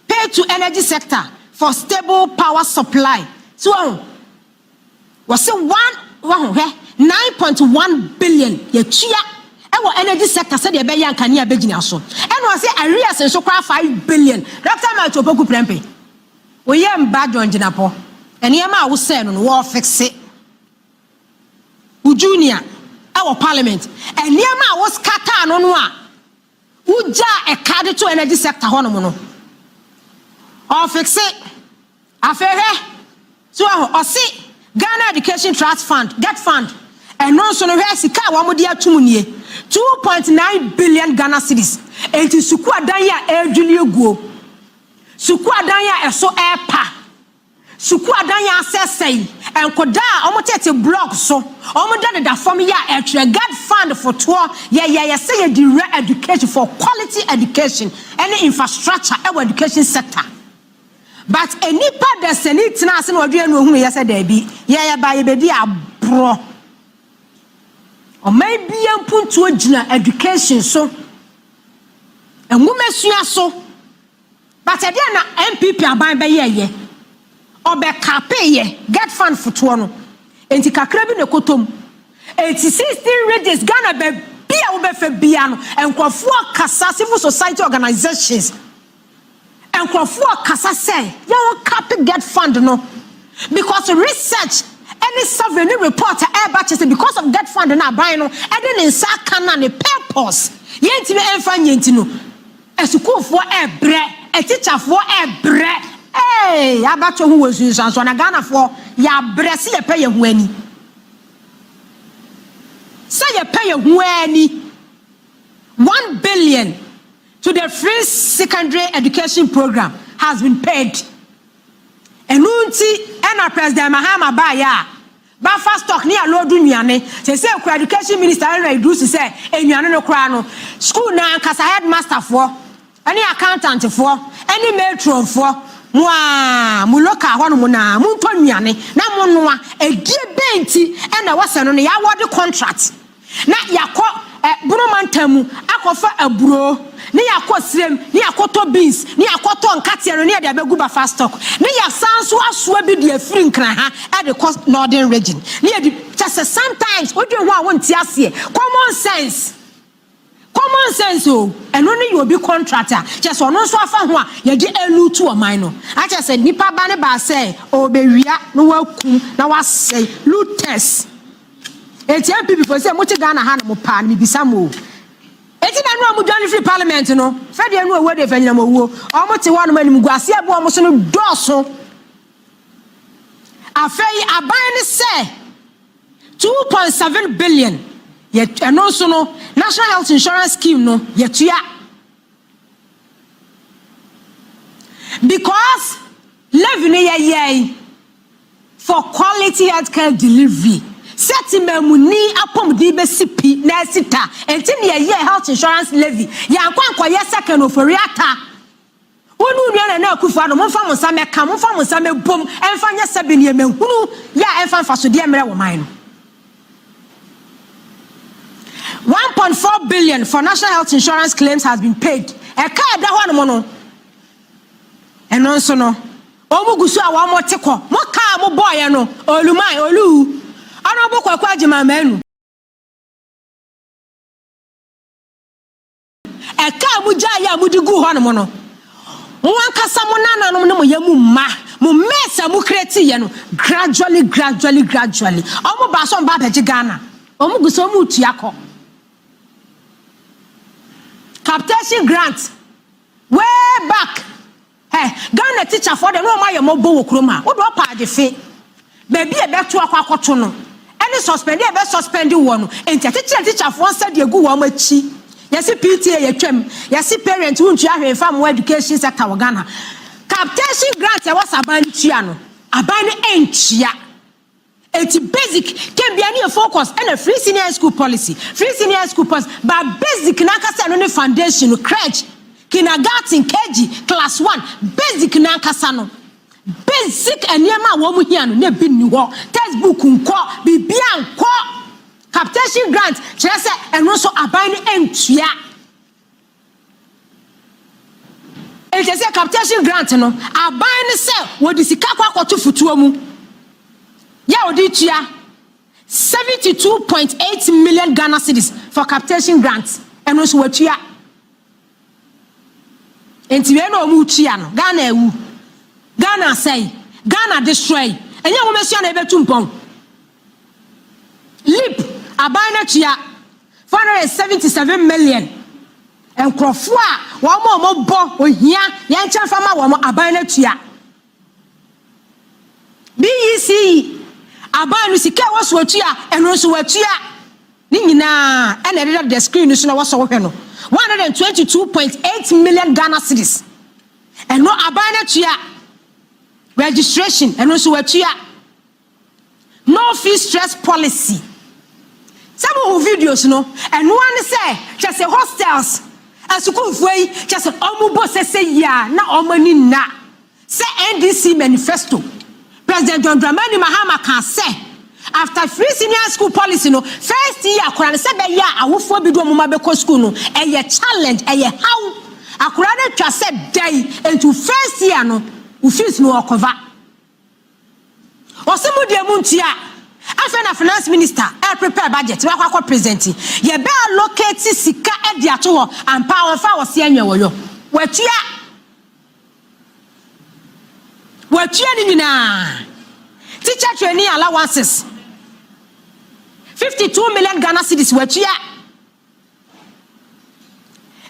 [SPEAKER 1] pay to energy sector for stable power supply. So wɔn wɔsɛ one wɔn hwɛ, 9.1 billion yɛtua ɛwɔ energy sector sɛdeɛ ɛbɛyɛ nkanea bɛgyina so. Ɛna ɔsɛ arrears nso koraa 5 billion. Dr. Matthew Opoku Prempeh, oyɛ mba John Jinapor, nneɛma a wosɛɛ no no wɔɔ fix. Wo junior ɛwɔ parliament, nneɛma a wo scatter no a wogya ɛka de to energy sector hɔnom no, ɔ fix. Afei hwɛ so ɛho, ɔse Ghana Education Trust Fund, GETFund, ɛno nso no, hwɛ sika a wɔn de atum nie, 2.9 billion Ghana cedis. Eti sukuu adan yi a ɛredwili eguo, sukuu adan yi a ɛso ɛɛpa. Sukuu adan yɛ asɛesɛe, nkɔdaa a wɔtete block so, wɔn da deda fam yɛ a ɛtwerɛ GETFund fotoɔ. Yɛyɛ yɛ sɛ yɛde wura education for quality education ɛne infrastructure ɛwɔ education sector, but enipa dasani tena ase na ɔdwe no ohunu yɛ sɛ daabi, yɛyɛ ba yɛbɛdi aborɔ. Ɔman bia mpuntuo gyina education so, nwomasua so, but ɛdeɛ na NPP aban bɛyɛ yɛ ɔbɛkape yɛ GETFund fotoɔ no, nti kakra bi na ɛkɔtɔm. Eti 16 regions, Ghana baabi a wobɛfɛ bia no, nkurɔfoɔ kasa, civil society organizations, nkurɔfoɔ kasa sɛ yɛwɔ cap GETFund no, because research ɛne survey ne report a ɛreba kyerɛ sɛ because of GETFund no, aban no ɛde ne nsa aka na ne purpose yɛntumi ɛmfa nyɛ. Nti no asukuufoɔ ɛɛbrɛ, atikyafoɔ ɛɛbrɛ. Ee, abato ho wɔ nsunsuansoɔ na Ghanafoɔ yɛabrɛ sɛ yɛpɛ yɛn ho ani, sɛ yɛpɛ yɛn ho ani. 1 billion to the free secondary education program has been paid. Ɛnu nti ɛna President Mahama baayɛ a buffer stock ne aloodu nnuane sese ekura. Education Minister ɛna Iddrisu sɛ nnuane no koraa no, school na ankasa headmaster foɔ ɛne accountant foɔ ɛne matron foɔ, mo a mo local hɔ nom na mo ntɔ nnuane na mo noa. Edie bɛn nti ɛna wɔsɛ no yɛawɔde contract na yɛakɔ ɛ Boroma ntam mu akɔfa aburo ne yɛakɔ sirem ne yɛakɔtɔ beans ne yɛakɔtɔ nkateɛ no ne yɛde abɛgu buffer stock ne yɛasan so asoa bi de afiri Nkran ha ɛde kɔ Northern Region ne yɛde kyɛ sɛ sometimes wodwen ho a wonte aseɛ. Common sense, common sense o. Ɛno ne yɛ obi contract a kyɛ sɛ ɔno nso afa ho a yɛde elutu ɔman no akyɛ sɛ nipa ba ne ba sɛ ɔbɛwia na wakum na wasɛe, looters. Eti NPP fo sɛ mote Ghana ha no, mo paa no, mibisa mo o. Eti na no a mo dwane firi parliament no, fɛdeɛ no owuo de fɛ nyinam owuo. Ɔmo te hɔ nom, anim gu aseɛ bu ɔmo so no dɔɔso. Afei aban ne sɛ 2.7 billion yɛ, ɛno nso no, National Health Insurance Scheme no yɛtua, because levy no yɛyɛ for quality healthcare delivery, sɛti mamuni apɔmuden bɛsi pi na ɛsi ta. Nti ne yɛyɛ health insurance levy, yɛankɔ ankɔyɛ second Ofori Ata. Wɔn nua Nana Akufo Addo, momfa mo nsa mɛka, momfa mo nsa mɛbom, ɛmfa nyɛ sɛbi nneɛma hunu yɛ a ɛmfa mfasodeɛ mmerɛ wɔ man no. 1.4 billion for National Health Insurance claims has been paid. Ɛka ɛda hɔ nom no, ɛno nso no, wɔn gu so a wɔn te kɔ. Mo kaa mo bɔɔyɛ no oluman olu Honourable Kwaku Agyeman. Ɛka a mo gya yɛ a mo de gu hɔ nom no, mo ankasa mo nananom ne mo yɛ mu mma mo mess a mo create yɛ no, gradually, gradually, gradually, ɔmo ba so, ɔmo ba abɛgye Ghana. Ɔmo gu so, ɔmo tua kɔ. Capitation grant way back, ɛ Ghana teacherfoɔ de ne wɔn ayɛ mɔbɔ wɔ kurom a wode ɔpa agye fe baabi a ɛbɛto akɔ akɔto no ɛne suspend a ɛbɛ suspend wɔ no. Nti akyekyere teacherfoɔ nsa de egu wɔn akyi. Yɛsi PTA yɛtwam, yɛsi parent wuntua ahwɛ nfa mo education sector wɔ Ghana. Capitation grant ɛwɔ sɛ aban no tua no, aban no ntua. Eti basic kembia ne yɛ focus ɛna free senior high school policy, free senior high school policy, but basic n'ankasa no ne foundation no, crèche, kindergarten, KG, class one, basic n'ankasa no, basic nneɛma a wɔn hia no na ebi nni hɔ. Textbook nkɔ, biribiara nkɔ. Capitation grant kyerɛ sɛ ɛno nso aban no ntua. Nkyɛ sɛ capitation grant no, aban no sɛ wɔde sika kɔ akɔto futuo mu yɛ a wɔde tua 72.8 million Ghana cedis for capitation grant, ɛno nso wɔatua. Nti wei na wɔn tua no, Ghana ewu, Ghana asɛe, Ghana destroy. Ɛnyɛ wɔn esua na ebetu mpɔn. LEAP, aban no tua 477 million. Nkurɔfoɔ a wɔn a wɔbɔ ohia yɛn nkyɛn fama wɔn, aban no tua. BECE, aban no sika a ɛwɔ so atua, ɛno nso watua ne nyinaa. Ɛna ɛdeda the screen so na wɔsɔ wɔhwɛ no, 122.8 million Ghana cedis, ɛno aban no tua. Registration, ɛno nso watua. No fee stress policy. Sɛ mohu videos no, ɛnoa ne sɛ kyɛ sɛ hostels asukuufoɔ yi kyɛ sɛ ɔmo bɔ sɛsɛ yie a na ɔmo ani nna sɛ NDC manifesto, President John Dramani Mahama ka sɛ after free senior school policy no, first year akora no sɛ bɛyɛ a awofoɔ bi de ɔmo ma bɛkɔ school no, ɛyɛ challenge, ɛyɛ how akora no atwa sɛ dɛn nti first year no wo fees no ɔkɔva. Ɔsɛ mu deɛ mu ntua. Afei na Finance Minister ɛ prepare budget wakɔ akɔ present, yɛbɛ allocate sika ɛde ato hɔ ampa. Wɔmfa wɔsi ɛnyɛ wɔyɔ watua, watua ne nyinaa. Teacher training allowances, 52 million Ghana cedis, watua.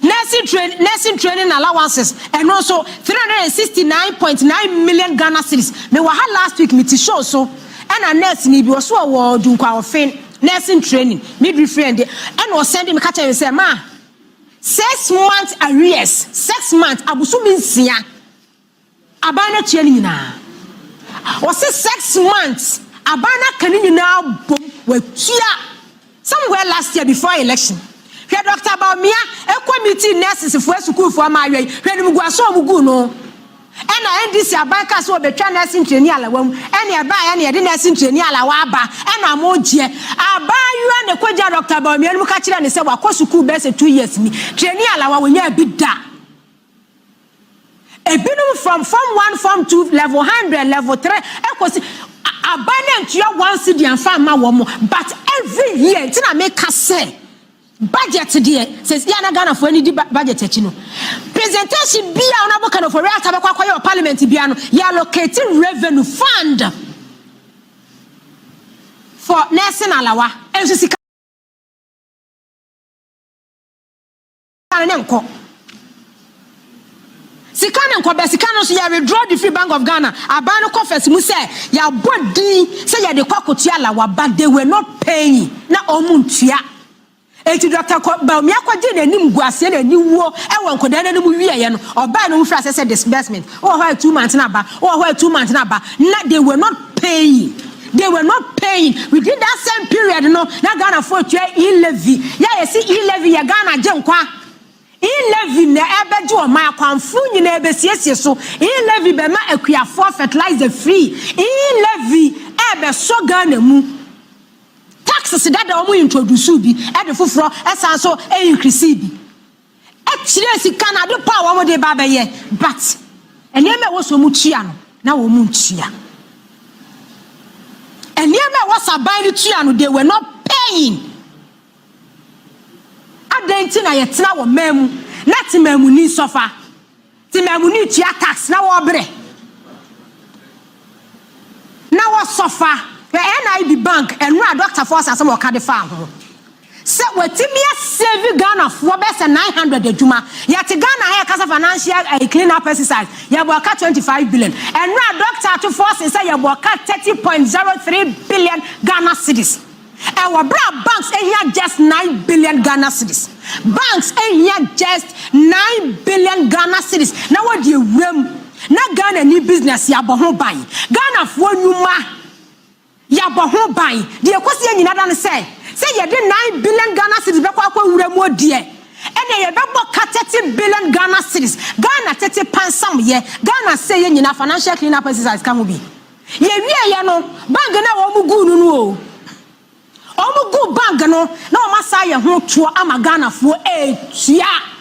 [SPEAKER 1] Nursing training allowances, ɛno nso 369.9 million Ghana cedis. Mewɔ ha last week, mete show so, ɛna nurse ni bi wɔ so wɔ Dunkwa Ɔfen, nursing training, midwifery, and ɛna ɔsɛn de mi ka kyerɛ mi sɛ ma 6 months arrears, 6 months, abosomi 6, aban no atua ne nyinaa. Ɔsi 6 months aban no aka ne nyinaa bom watua somewhere last year before election. Hwɛ, Dr Bawumia ekɔ meeting nurses foɔ, asukuufoɔ ama ahwɛ yi, hwɛ nimguaso a ɔmo gu no. Ɛna NDC aban ka sɛ wɔbɛtwa nursing training allowance mu, ɛna ɛbaa ɛna yɛde nursing training allowance aba, ɛna mo gyeɛ abaayewa ne kɔgya Dr Bawumia no mu ka kyerɛ ne sɛ wakɔ sukuu bɛyɛ sɛ 2 years ni, training allowance wɔnya bi da. Ebinom from form 1, form 2, level 100, level 3 ɛkɔsi aban ne ntua 1 cedi anfa ama wɔn. But every year nti na meka sɛ budget deɛ sɛ yɛn na Ghanafoɔ ani di budget akyi no, presentation bia a ɔnabɔ Ken Ofori-Atta bɛkɔ akɔyɛ wɔ parliament bia no, yɛ allocate revenue fund for nursing allowance. Ɛnso sika no ne nkɔ, sika ne nkɔ bɛ. Sika no nso yɛ withdraw de firi Bank of Ghana, aban no coffers mu sɛ yɛabɔ din sɛ yɛde kɔ akotua allowance, but they were not paying, na ɔmo ntua. Eti Dr Bawumia kɔgye n'anim gu aseɛ n'ani wuo ɛwɔ nkɔdaa n'anim wieɛ no, ɔbaa no ho fira sɛ disbursement wɔ hɔ a 2 months na aba, wɔ hɔ a 2 months na aba, na they were not paying, they were not paying. Within that same period no, na Ghana fo tua e-levy. Yɛ a yɛsi e-levy yɛ Ghana gye nkwa. E-levy na ɛbɛgye ɔman akwanfo nyinaa, ɛbɛsiesie so. E-levy bɛma akuafoɔ fertilizer free. E-levy ɛbɛsɔ Ghana mu. Taxes dada wɔn introduce bi, ɛde foforɔ ɛsan so ɛincrease bi, ɛkyerɛ sika na ade pa a wɔn de ba bɛyɛ. But nneɛma a ɛwɔ so wɔn tua no na wɔn ntua, nneɛma a ɛwɔ saban no tua no, they were not paying. Adan nti na yɛtena wɔ mmaa mu na temamuni sɔfa, temamuni tua tax na wɔrebrɛ na wɔsɔfa. NIB Bank ɛnura doctor foɔ asɛm wɔka de fa ho sɛ watumi asave Ghanafoɔ bɛsɛ 900 adwuma. Yɛte Ghana ha, yɛkasa financial clean up exercise, yɛbɔ ɔka 25 billion. Ɛnura Doctor Ato Forson sɛ yɛbɔ ɔka 30.03 billion Ghana cedis. Ɛwɔ berɛ a banks ehia just 9 billion Ghana cedis. Banks ehia just 9 billion Ghana cedis na wɔde ewura mu na Ghana ni business yɛabɔ ho ban, Ghanafoɔ nnwuma yɛabɔ ho ban. Deɛ ɛkɔsi yɛ nyina da no sɛ yɛde 9 billion Ghana cedis bɛkɔ akɔ wura mu deɛ, ɛnna yɛbɛbɔ ka 30 billion Ghana cedis. Ghana tete pansam yɛ Ghana sɛ yɛ nyina financial clean up exercise ka ho bi. Yɛwie yɛ no, bank no a wɔn gu no o, wɔn gu bank no na wɔn asa yɛ ho toɔ ama Ghanafoɔ etua.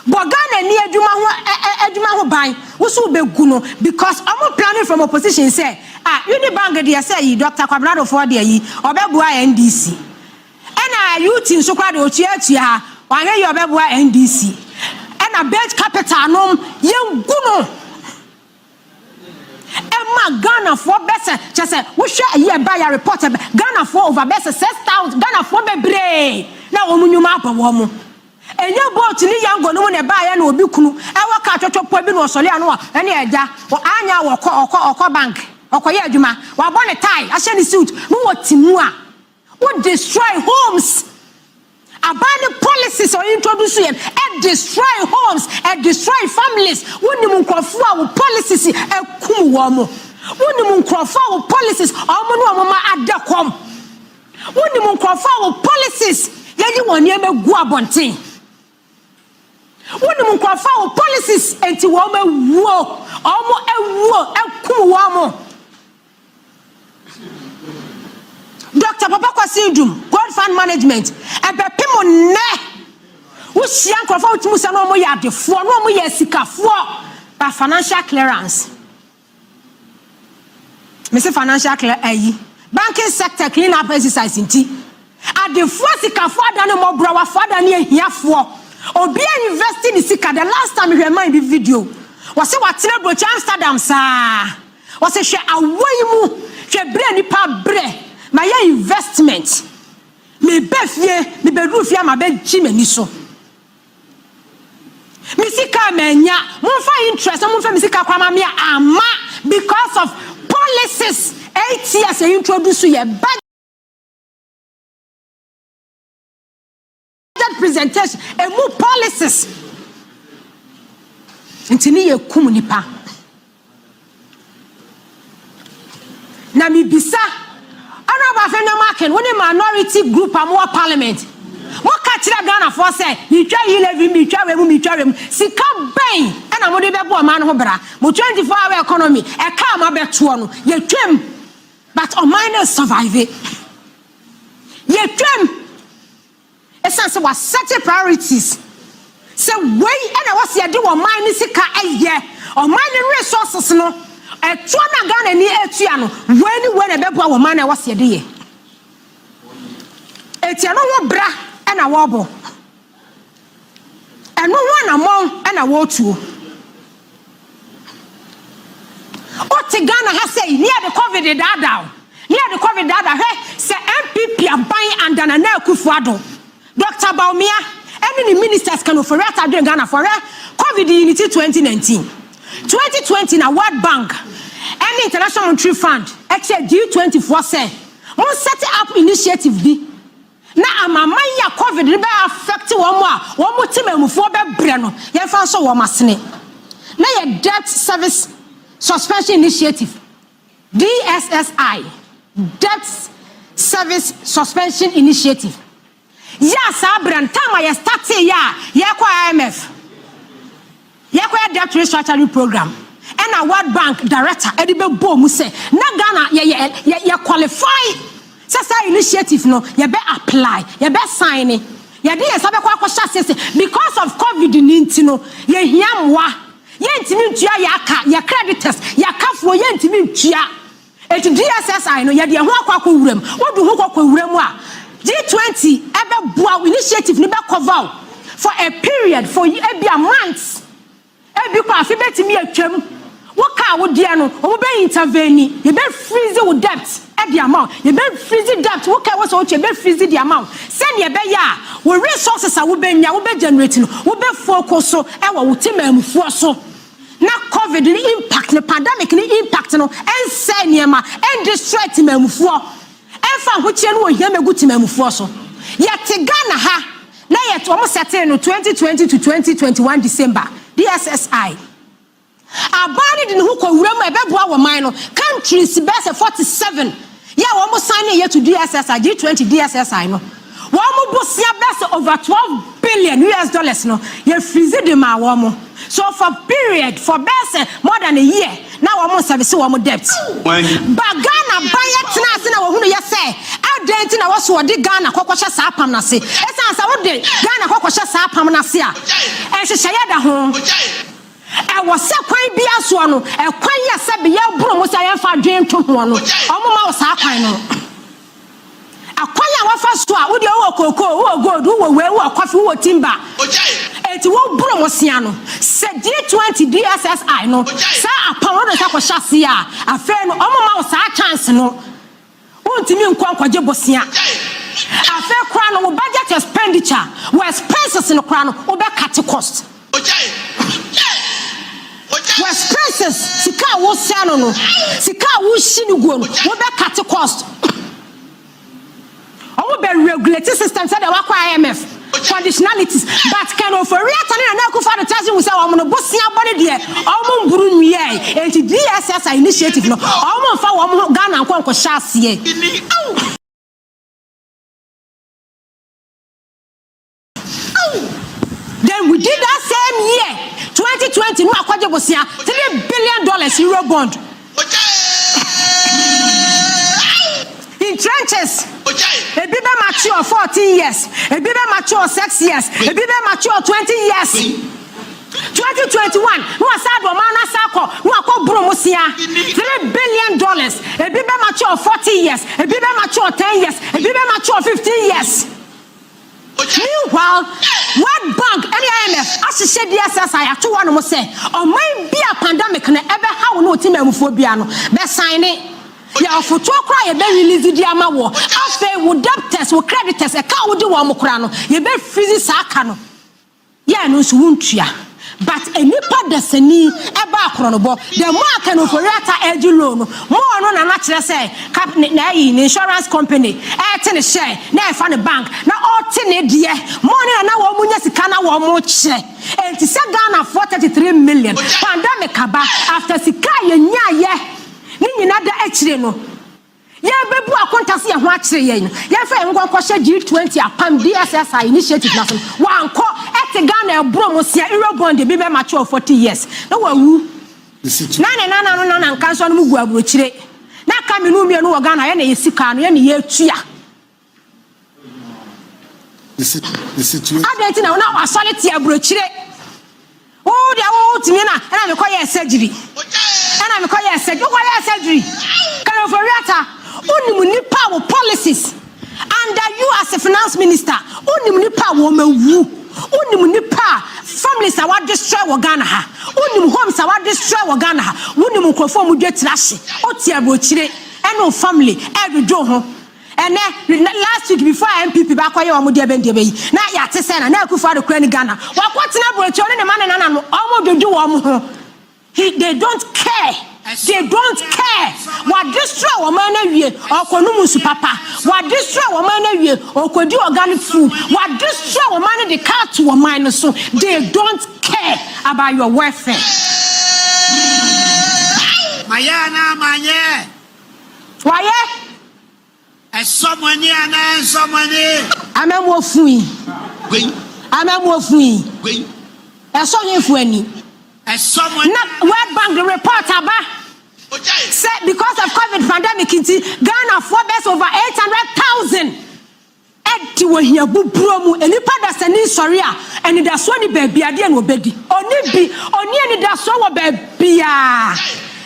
[SPEAKER 1] Bɔ Ghana ni adwuma ho ɛ ɛ adwuma ho ban, woso bɛgu no because ɔmo planning from opposition sɛ, ah, Unibank deɛ sɛ yi Dr Kwabena Duffuor deɛ yi ɔbɛboa NDC, ɛna UT nso koraa deɛ otua atua ha, wahwɛ yi ɔbɛboa NDC, ɛna Bench Capital nom yɛngu no ɛma Ghanafoɔ bɛsɛ kyɛ sɛ wohwɛ ayi ɛba yɛ report ɛbɛ Ghanafoɔ over bɛsɛ 6,000 Ghanafoɔ bebree na wɔn nnwuma abɔ wɔn mo. Ɛnyɛ Bolt ne Yango no mu na ɛbaayɛ na obi kunu ɛwɔ kaa twɔtwɔ bi na ɔsɔre ano a ɛne ɛgya anya wɔkɔ ɔkɔ bank ɔkɔyɛ adwuma, wabɔ ne tie, ahyɛ ne suit na wɔ ti mu a wo destroy homes. Aban ne policies a ɔintroduce yɛn ɛ destroy homes, ɛ destroy families. Wonim nkurɔfoɔ a wo policies ɛkum wɔn mo. Wonim nkurɔfoɔ a wo policies ɔmo ne ɔmo ma ada kɔm. Wonim nkurɔfoɔ a wo policies yɛyi wɔn nneɛma gu abɔnten. Wonim nkurɔfoɔ a wo policies nti wɔn awuo, ɔmo awuo ɛkum wɔn mo. Dr. Papa Kwasi Nduom, Gold Fund Management, ɛbɛpem nnɛ. Wohyia nkurɔfoɔ a wotumi sɛ na wɔn yɛ adefoɔ, na wɔn yɛ asikafoɔ, but financial clearance. Mese financial clear ayi. Banking sector clean up exercise nti. Adefoɔ, sikafoɔ adane mmɔborɔwafoɔ adane ahiafoɔ. Obi a invest ne sika, the last time hwɛ man bi video. Wɔse watena aburokyi Amsterdam saa. Wɔse hwɛ awɔ yi mu, hwɛ berɛ nipa berɛ, ma yɛ investment. Meba fie, mebɛduru fie ama bɛgye m'ani so. Me sika manya, momfa interest na momfa me sika kwa ma me ama because of policies 8 years yɛ introduce yɛ budget presentation emu policies nti ne yɛ kum nipa. Na mibisa Honourable Afenyo Markin, wo ne minority group a mowɔ parliament, moka kyerɛ Ghanafoɔ sɛ metwa yi levy, metwa wei mu, metwa wei mu, sika bɛn ɛna mode bɛbɔ ɔman no ho bra? Mo 24 hour economy ɛka a mabɛtoɔ no, yɛtwam, but ɔman no survive. Yɛtwam ɛsiane sɛ wasɛte priorities sɛ wei ɛna ɛwɔ sɛ yɛde wɔ ɔman no sika ɛyɛ, ɔman no resources no, ɛtoɔ no a Ghana ni atua no, wei ne wei na ɛbɛboa wɔ ɔman no ɛwɔ sɛ yɛde yɛ. Eti ɛno ho bra ɛna wɔrebɔ, ɛno ho anammɔn ɛna wɔretuo. Wote Ghana ha sɛ ne yɛde COVID daadaa wo, ne yɛde COVID daadaa. Hwɛ sɛ NPP aban under Nana Akufo-Addo, Dr. Bawumia ɛne ne ministers Ken Ofori-Atta adwene Ghanafoɔ. Hwɛ, COVID yi ne ti 2019, 2020 na World Bank ɛne International Monetary Fund ɛkyɛ G20 foɔ sɛ mo set up initiative bi na amaman yi a COVID no bɛ affect wɔn a wɔn te mamufoɔ bɛbrɛ no, yɛmfa nso wɔn asene na yɛ Debt Service Suspension Initiative, DSSI, Debt Service Suspension Initiative. Yɛ a saa berɛ no time a yɛ startee yɛ a yɛkɔ IMF, yɛkɔyɛ debt restructuring program, ɛna World Bank director ɛde bɛbɔ mu sɛ na Ghana yɛ yɛ yɛ qualify sɛ saa initiative no yɛbɛ apply, yɛbɛ sign, yɛde yɛn nsa bɛkɔ akɔhyɛ ase sɛ because of COVID ni nti no yɛhia mmoa, yɛntumi ntua yɛ aka, yɛ creditors, yɛ akafoɔ, yɛntumi ntua. Eti DSSI no yɛde ɛho akɔ akɔ wura mu. Wode ho kɔ wura mu a, G20 ɛbɛboa wo, initiative no bɛ cover wo for a period, for ebi a months, ebi kɔ afe bɛtumi atwam. Woka a wodeɛ no, wɔn bɛ intervene, yɛbɛ freeze wo debt ɛde ama wo, yɛbɛ freeze debt woka ɛwɔ sɛ wotwa, yɛbɛ freeze de ama wo sɛdeɛ ɛbɛyɛ a wo resources a wobɛnya, wobɛ generate no, wobɛ focus so ɛwɔ wo temaamufoɔ so na COVID ne impact no, pandemic ne impact no ɛnsɛ nneɛma, ɛndestroy temaamufoɔ, ɛmfa ahokyere no wɔ hia mɛgu temaamufoɔ so. Yɛte Ghana ha na yɛte wɔn sɛtee no 2020 to 2021 December. DSSI aban no de ne ho kɔ wura mu a ɛbɛboa wɔ man no. Countries bɛyɛ sɛ 47 yɛ a wɔn sign ne yɛ to DSSI, G20 DSSI no, wɔn bosia bɛyɛ sɛ over US$12 billion no, yɛ freeze de ma wɔn so for period for bɛyɛ sɛ more than a year na wɔn service wɔn debt. Ba Ghana ban yɛ tena ase na wɔhunu yɛ sɛ adan nti na wɔso wɔde Ghana kɔkɔhyɛ saa apam n'ase. Ɛsan sɛ wɔde Ghana kɔkɔhyɛ saa apam n'ase a, ɛhyehyɛ da ho ɛwɔ sɛ kwan bi asoɔ no, ɛkwan yɛ sɛ beyɛ boro mo sɛ yɛmfa adwene nto ho no, ɔmo ma wɔ saa kwan no, akwan a wɔfa so a wode wowɔ kookoo, wowɔ gold, wowɔ wei, wowɔ coffee, wowɔ timber, eti woboro mo sia no sɛ G20 DSSI no saa apam no de sɛ kɔhyɛ ase a, afei no ɔmo ma wo saa chance no, wontumi nkɔ nkɔgye bosia. Afei koraa no, wo budget expenditure, wo expenses no koraa no, wobɛ cut cost wo expenses, sika a wosɛ no, sika a wohyi no guo no, wobɛ cut cost. Ɔmo bɛ regulate system sɛdeɛ wakɔ IMF. Conditionalities but Ken Ofori-Atta ne Nana Akufo-Addo tase hu sɛ wɔn no bosea bɔ ne deɛ wɔn mburu nwiɛɛ enti DSSI initiative no wɔn mfa wɔn ho Ghana nkɔ nkɔhyɛ aseɛ. Then within that same year 2020 no akɔgye bosea $3 billion euro bond in trenches. Ebi bɛ mature 14 years, ebi bɛ mature 6 years, ebi bɛ mature 20 years. 2021 na wasa de ɔman no asa akɔ na wakɔ boro mo sia $3 billion. Ebi bɛ mature 40 years, ebi bɛ mature 10 years, ebi bɛ mature 15 years. Meanwhile, World Bank ɛne IMF ahyehyɛ DSSI ato hɔ nom sɛ ɔman bi a pandemic no ɛbɛha wo ne ɔti maamufoɔ bia no bɛsan ne yɛ ɔfotoɔ koraa yɛbɛ release di ama wɔ. Afei wo debtors, wo creditors, ɛka a wode wɔn mo koraa no, yɛbɛ freeze saa ka no. Yɛn no nso wontua, but nipa dasani ɛba akorɔnobɔ. The more Ken Ofori-Atta ɛgye loan no more no, nana kyerɛ sɛ cap ne na ɛyi ne insurance company ɛɛte ne share na ɛfa ne bank na ɔte ne deɛ more ne nana wɔn mo nya sika na wɔn mo kyerɛ. Enti sɛ Ghanafoɔ 33 million, pandemic aba, after sika a yɛnyaayɛ ne nyinaa da akyire no, yɛbɛbu akonta se yɛn ho akyerɛ yɛn no, yɛmfa yɛn nkɔ nkɔhyɛ G20 apam DSSI initiative na so no wankɔ. Ɛte Ghana ɛborɔ mo sia eurobond bi bɛ mature 40 years na wawu na ne nana no nana nka nso no mu gu aburokyire na aka mmienu mmienu wɔ Ghana. Yɛna yɛ sika no yɛna yɛtua.
[SPEAKER 2] The situation.
[SPEAKER 1] Adan ti na na asɔre te aburokyire, wo deɛ wo tumi na ɛna mekɔ yɛ surgery, ɛna mekɔ yɛ surgery, wokɔ yɛ surgery. Ken Ofori-Atta, wonim nipa a wo policies under you as a finance minister, wonim nipa a wɔn awu, wonim nipa a families a wadestroy wɔ Ghana ha, wonim homes a wadestroy wɔ Ghana ha, wonim nkurɔfoɔ a wɔdwa tiri ahye. Wote aburokyire ɛne wo family ɛredwodwo ho. Ɛnɛ last week before NPP baakɔyɛ wɔn deɛ bɛn deɛ bɛyi na yɛate sɛ na Akufo Addo kura ni Ghana wakɔtena aburokyire, ɔne ne ma ne nana no ɔmo dwodwo wɔn ho. They don't care, they don't care. Wa destroy wɔn man awie, ɔkɔnum nsu papa. Wa destroy wɔn man awie, ɔkɔdi organic food. Wa destroy wɔn man no de car to wɔn man no so. They don't care about your welfare.
[SPEAKER 3] Mayɛ anaa manyɛ?
[SPEAKER 1] Wayɛ.
[SPEAKER 3] Ɛsɔ mo ani anaa ɛnsɔ mo ani?
[SPEAKER 1] Amamu ofun yi, amamu ofun yi, ɛsɔ yɛn fu ani.
[SPEAKER 3] Ɛsɔ mo ani.
[SPEAKER 1] Na World Bank report aba sɛ because of COVID pandemic nti, Ghanafoɔ bɛsɛ over 800,000 ɛdi wɔ hia buburo mu. Nipa dasani sɔre a, anidasoɔ ni baabi adeɛ na ɔbɛdi ɔni bi, ɔni anidasoɔ wɔ baabiaa.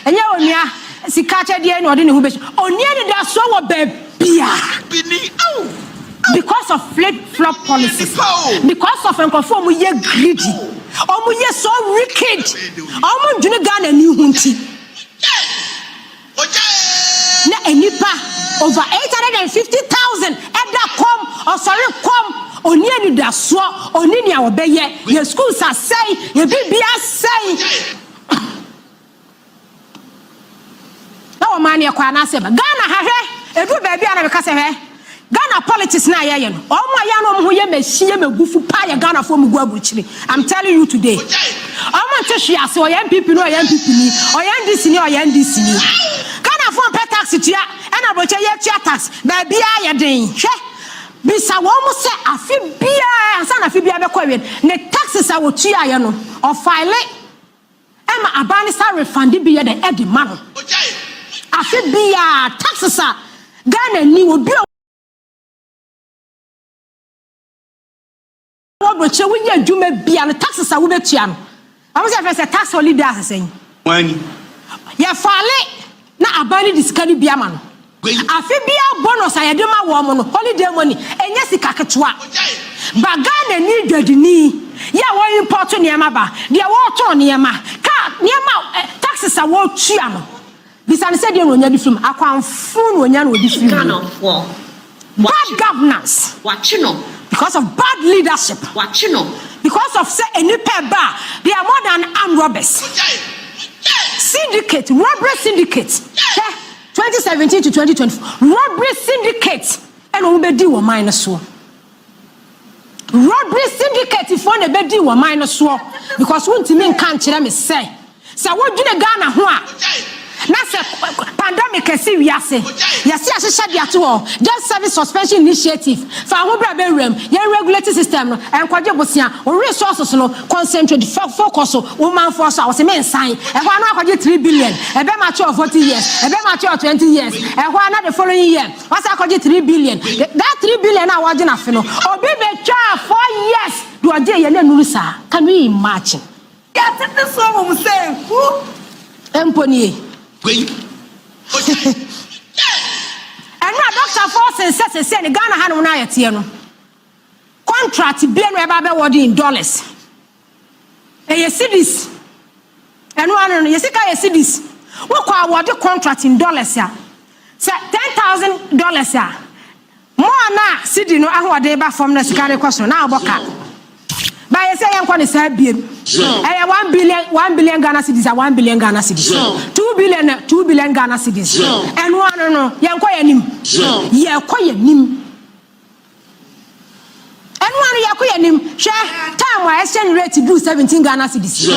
[SPEAKER 1] Ɛnyɛ onua sika akyɛdeɛ na ɔde ne ho bɛsi. Ɔni anidasoɔ wɔ baabiaa because of flip flop policies, because of nkurɔfoɔ a wɔn yɛ greedy, wɔn yɛ so wicked, wɔn ndwene Ghana ni ho nti na nipa over 850,000 ɛda kɔm, ɔsɔre kɔm, oni anidasoɔ, oni nea ɔbɛyɛ. Yɛ schools asɛe, yɛ bibi asɛe na wɔn maa ne ɛkɔ anaasɛ ba Ghana ha. Hwɛ, edu baabi a na meka sɛ, hwɛ, Ghana politics na yɛyɛ no, wɔn a yɛn no wɔn ho yɛ mɛsi yɛ mɛgufu paa yɛ Ghanafoɔ mu gu aburukyire. I'm telling you today, wɔn nte hwee ase. Ɔyɛ NPP no, ɔyɛ NPP ni, ɔyɛ NDC ni, ɔyɛ NDC ni. Ghanafoɔ mpɛ tax tua, ɛna aburukyire yɛ tua tax, baabi a yɛ den. Hwɛ, bisa wɔn mo sɛ afe biara ansa na afe biara bɛkɔ awie, ne taxes a wɔtua yɛ no, ɔfile ɛma aban ne sa refund bi yɛ dɛ ɛde ma no. Afe biara taxes a Ghana ni obi a wɔbɛkyɛ wonya adwuma bia no, taxes a wobɛtua no, ɔmo sɛ fɛ sɛ tax holiday asesɛn yɛfile na aban no de sika no bi ama no. Afe bia bonus a yɛde ma wɔn no, holiday money, ɛnyɛ sika ketewa. Ba Ghana ni dwadini yɛ a wɔn import nneɛma ba deɛ, wɔretɔn nneɛma kaa nneɛma ɛ taxes a wɔretua no, bisa ne sɛ deɛ na onya de firim akwanfo na onya na ɔde firim.
[SPEAKER 4] Ghanafoɔ.
[SPEAKER 1] Bad governance.
[SPEAKER 4] Wakye no.
[SPEAKER 1] Because of bad leadership.
[SPEAKER 4] Wakye no.
[SPEAKER 1] Because of say nipa ba, they are more than armed robbers, syndicate, robbery syndicate. Hwɛ, 2017 to 2024, robbery syndicate ɛna wɔn bɛdi wɔn man no so. Robbery syndicate foɔ na ɛbɛdi wɔ man no soɔ, because wontumi nka nkyerɛ me sɛ sɛ wodwene Ghana ho a, na sɛ pandemic asi wiase, yɛse ahyehyɛ de ato hɔ, debt service suspension initiative, fa ho bra bɛwuram, yɛn regulate system no, ɛnkɔgye bosea, wo resources no, concentrate, focus wo manfoɔ so a, wɔse mensan. Ɛhɔ ano akɔgye 3 billion, ɛbɛma kyerɛ 40 years, ɛbɛma kyerɛ 20 years. Ɛhɔ ana the following year wasa akɔgye 3 billion. That 3 billion a wɔgye n'afe no, obi bɛtwa 4 years de ɔgye yɛ n'anuru saa. Can we imagine?
[SPEAKER 4] Yɛtete so wɔ mu sɛ hu.
[SPEAKER 1] Mpo nie. Ɛno a Dr. Forson sɛ sɛsɛ ne Ghana hanom no ayɛteɛ no, contract bia no ɛba bɛwɔde in dollars, ɛyɛ cedis. Ɛno ano no, yɛsika yɛ cedis. Wokɔ awɔde contract in dollars a, sɛ $10,000 a, mo a na cedi no ahoɔden ba fam na sika no kɔ so na abɔ ka bayɛ sɛ yɛnkɔ ne saa biem. Ɛyɛ 1 billion, 1 billion Ghana cedis a, 1 billion Ghana cedis, 2 billion na 2 billion Ghana cedis. Ɛno ano no, yɛnkɔ yɛn nim, yɛkɔ yɛn nim. Ɛno ano, yɛkɔ yɛn nim. Hwɛ time a exchange rate duru 17 Ghana cedis,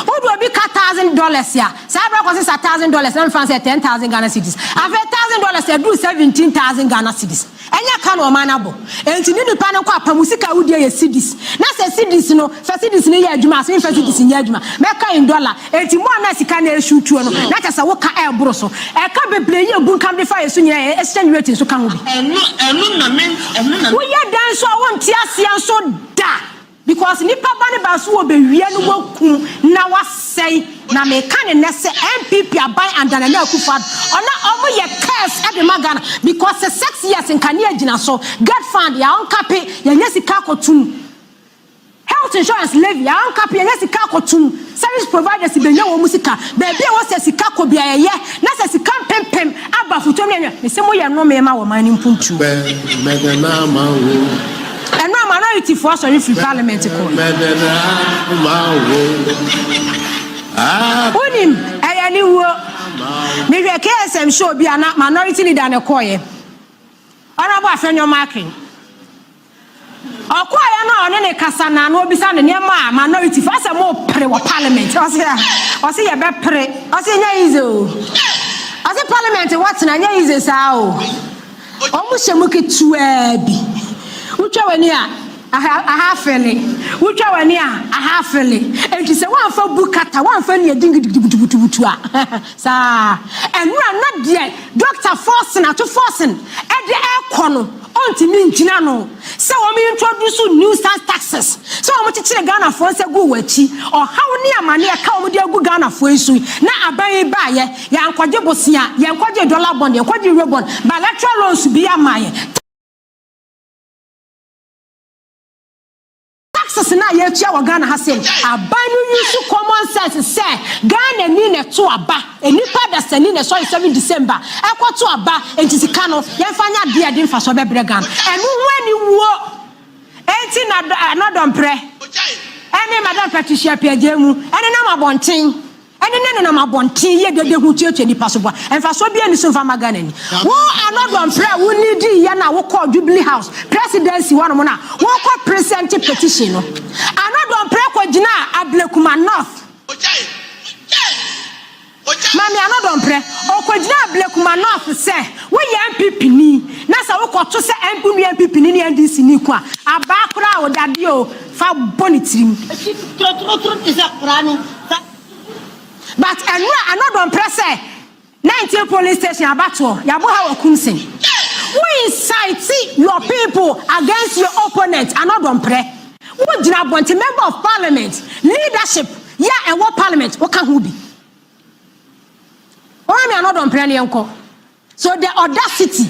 [SPEAKER 1] wode obi ka $1,000 a, saa abirɛ kɔ sisa $1,000 na nfa sɛ 10,000 Ghana cedis. Afei $1,000 ɛduru 17,000 Ghana cedis. Ɛnyɛ ka na ɔman abɔ nti ne nipa no nkɔ apamu sika awudie yɛ cedis, na sɛ cedis no fɛ, cedis no yɛ adwuma ase nfɛ cedis nyɛ adwuma, mɛka in dollar. Eti mu a na sika na esu tuo no, na kyɛ sɛ woka ɛɛboro so, ɛka bebree yi ebu nkam de fa yɛ so nyinaa, yɛ exchange rate nso ka ho bi.
[SPEAKER 5] Ɛno na me ɛno na.
[SPEAKER 1] Woyɛ dan so a, wonte aseɛ nso da, because nipa ba ne ba so wɔ bɛwia no, wakum na wasɛe. Na meka ne nnɛ sɛ NPP aban under Nana Akufo Addo, ɔna ɔmo yɛ curse ɛde ma Ghana, because sɛ 6 years nkanea gyina so, GETFund yɛ ɔnkape, yɛnyɛ sika akɔtum, health insurance levy yɛ ɔnkape, yɛnyɛ sika akɔtum, service providers bɛnya wɔn mu sika, baabi a wɔsɛ sika kɔ bia yɛyɛ na sɛ sika mpempem aba foto mu yɛnyɛ mesi mo yɛ nnome ma wɔ man ne mpuntuo. Ɛno a minority foɔ asɔre firi parliament kɔ. Wonim ɛyɛ ne wuo. Mehwɛ KSM show bi a na minority leader ne kɔɔyɛ, Honorable Afenyo Markin. Ɔkɔɔyɛ no a, ɔne ne kasa na na obisa ne nneɛma a minority fo asɛ mo pere wɔ parliament. Ɔse a ɔse yɛbɛpere, ɔse nyɛ easy o. Ɔse parliament wɔtena nyɛ easy saa o. Ɔmo hyɛ mu ketewaa bi, wotwa w'ani a, aha aha afele, wotwa w'ani a, aha afele. Enti sɛ woamfa bu kata, woamfa ne adi gidigidibutubutu a saa ɛnura na deɛ Dr. Forson ato Forson ɛde ɛkɔ no, ɔntumi ngyina no sɛ wɔn introduce nuisance taxes, sɛ wɔn kyekyere Ghanafoɔ nsa gu wɔn akyi, ɔhaw ne amane ɛka wɔn de agu Ghanafoɔ yi so yi. Na aban yi baayɛ, yɛnkɔgye bosia, yɛnkɔgye dollar bond, yɛnkɔgye euro bond, bilateral loans bi ama yɛ. Taxes na yɛtua wɔ Ghana ha sɛ aban no use common sense sɛ Ghana ni na ɛto aba, nipa dasani na ɛsɔre 7 December ɛkɔto aba, nti sika no yɛmfa nyɛ adeɛ a ɛde mfasoɔ bɛbrɛ Ghana. Ɛno ho aniwuo enti na anɔdɔmprɛ ɛne Madam Patricia Piagye mu ɛne nam abɔnten, ɛne ne nenam abɔnten yɛ dede ho tuatua nipa so boa. Mfasoɔ bi ani so mfa ma Ghana ni. Wo anɔdɔmprɛ a woni di yɛ na wokɔ Jubilee House, presidency hɔnom na wokɔ present petition no, anɔdɔmprɛ kɔgyina Ablekuma North. Maame anɔdɔmprɛ ɔkɔgyina Ablekuma North sɛ woyɛ NPP ni, na sɛ wokɔto sɛ MP nua NPP ni ne NDC ni ko a, abaa koraa a wɔde adeɛ o fa bɔ ne tirim.
[SPEAKER 4] Torotoro te sɛ kora no.
[SPEAKER 1] But ɛnura anɔdɔmprɛ sɛ 19 polling station abatoɔ yɛabɔ ha wɔ Kumsin, wo incite your people against your opponent. Anɔdɔmprɛ, wogyina abɔnten, member of parliament, leadership yɛ a ɛwɔ parliament, woka ho bi. Wɔn mi anɔdɔmprɛ ne yɛnkɔ so, the audacity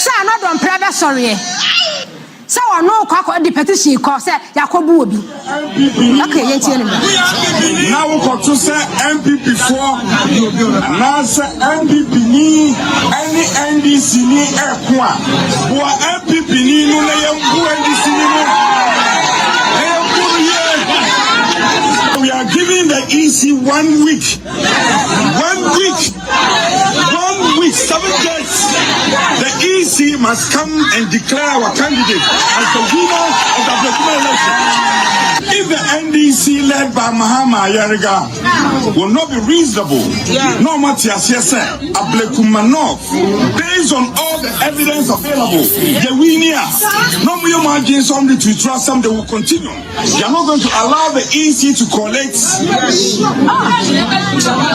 [SPEAKER 1] sɛ anɔdɔmprɛ bɛsɔreɛ sɛ ɔno kɔ akɔ de petition kɔ sɛ yɛakɔbu obi. Okay, yɛntie no.
[SPEAKER 6] Na wokɔto sɛ NPP foɔ anaasɛ NPP ni ɛne NDC ni ɛko a, boa NPP ni no na yɛmbu NDC ni no na yɛmbu no yie. We are giving the EC one week, one week, one week, 7 days. The EC EC must come and declare our candidate as the winner of the Ablekuma election. If the NDC led by Mahama Ayariga will not be reasonable, no matter sɛ Ablekuma North, based on all the evidence available, the winner, no more margin, some to trust some, they will continue. They are not going to allow the EC to collate.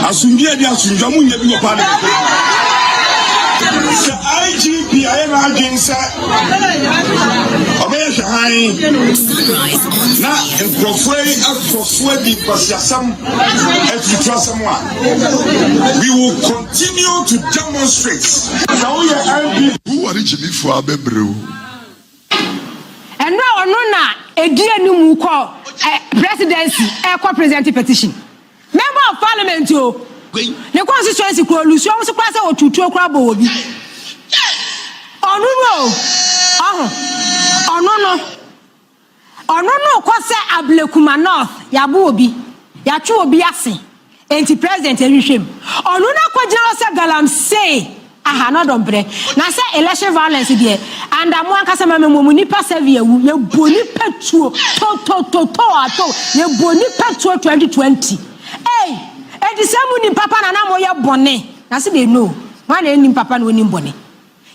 [SPEAKER 6] Asomdwie di asomdwie mu nyɛ bi wɔ parliament. Sɛ IGP ayɛ n'adwen sɛ ɔbɛyɛ hwɛ han na nkurɔfoɔ yi akɔ so adi kwasiasɛm atutu asɛm a, we will continue to demonstrate. Sɛ woyɛ NPP
[SPEAKER 2] Woware gyimifoɔ abɛbrɛ o.
[SPEAKER 1] Ɛno a ɔno na edi anim kɔ presidency ɛkɔ present petition, member of parliament o, ne constituency kuro lusu ɔmo so kora sɛ otutuo kora bɔ wɔ bi. Ɔno no o, ɔho ɔno no kɔ sɛ Ablekuma North yabo obi, yɛatwe obi ase, enti president ehwehwɛ mu. Ɔno no akɔgyina hɔ sɛ galamsey aha no dɔmprɛ na sɛ election violence deɛ anda mo ankasa ma memmɔ mu nipa sɛvi awu. Yɛbɔ nipa tuo totototo ato, yɛbɔ nipa tuo 2020. Ei, enti sɛ mu nim papa na na moyɛ bɔne na sɛ de no wọn na ɛnim papa na onim bɔne.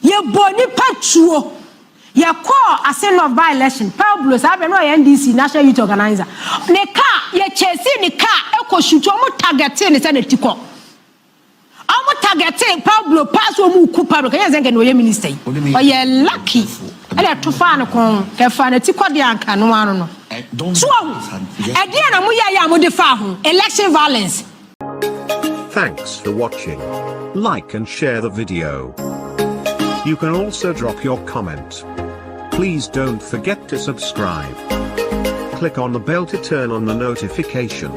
[SPEAKER 1] Yɛbɔ nipa tuo. Yɛkɔɔ Assin North by election, Pablo saa bɛ no ɔyɛ NDC national youth organizer, ne car yɛkyɛsi ne car ɛkɔ sutu. Ɔmo target ne sɛ ne ti kɔ. Ɔmo target Pablo paasi, ɔmo ku Pablo kɛnyɛ sɛ nkɛ na ɔyɛ minister yi. Ɔyɛ lucky ɛna ɛto faa ne kɔn kɛfa ne ti kɔ deɛ anka no ano no so ɔho ɛdeɛ na mo yɛ a mo de fa ho election violence.
[SPEAKER 7] Thanks for watching. Like and share the video. You can also drop your comment. Please don't forget to subscribe. Click on the bell to turn on the notification.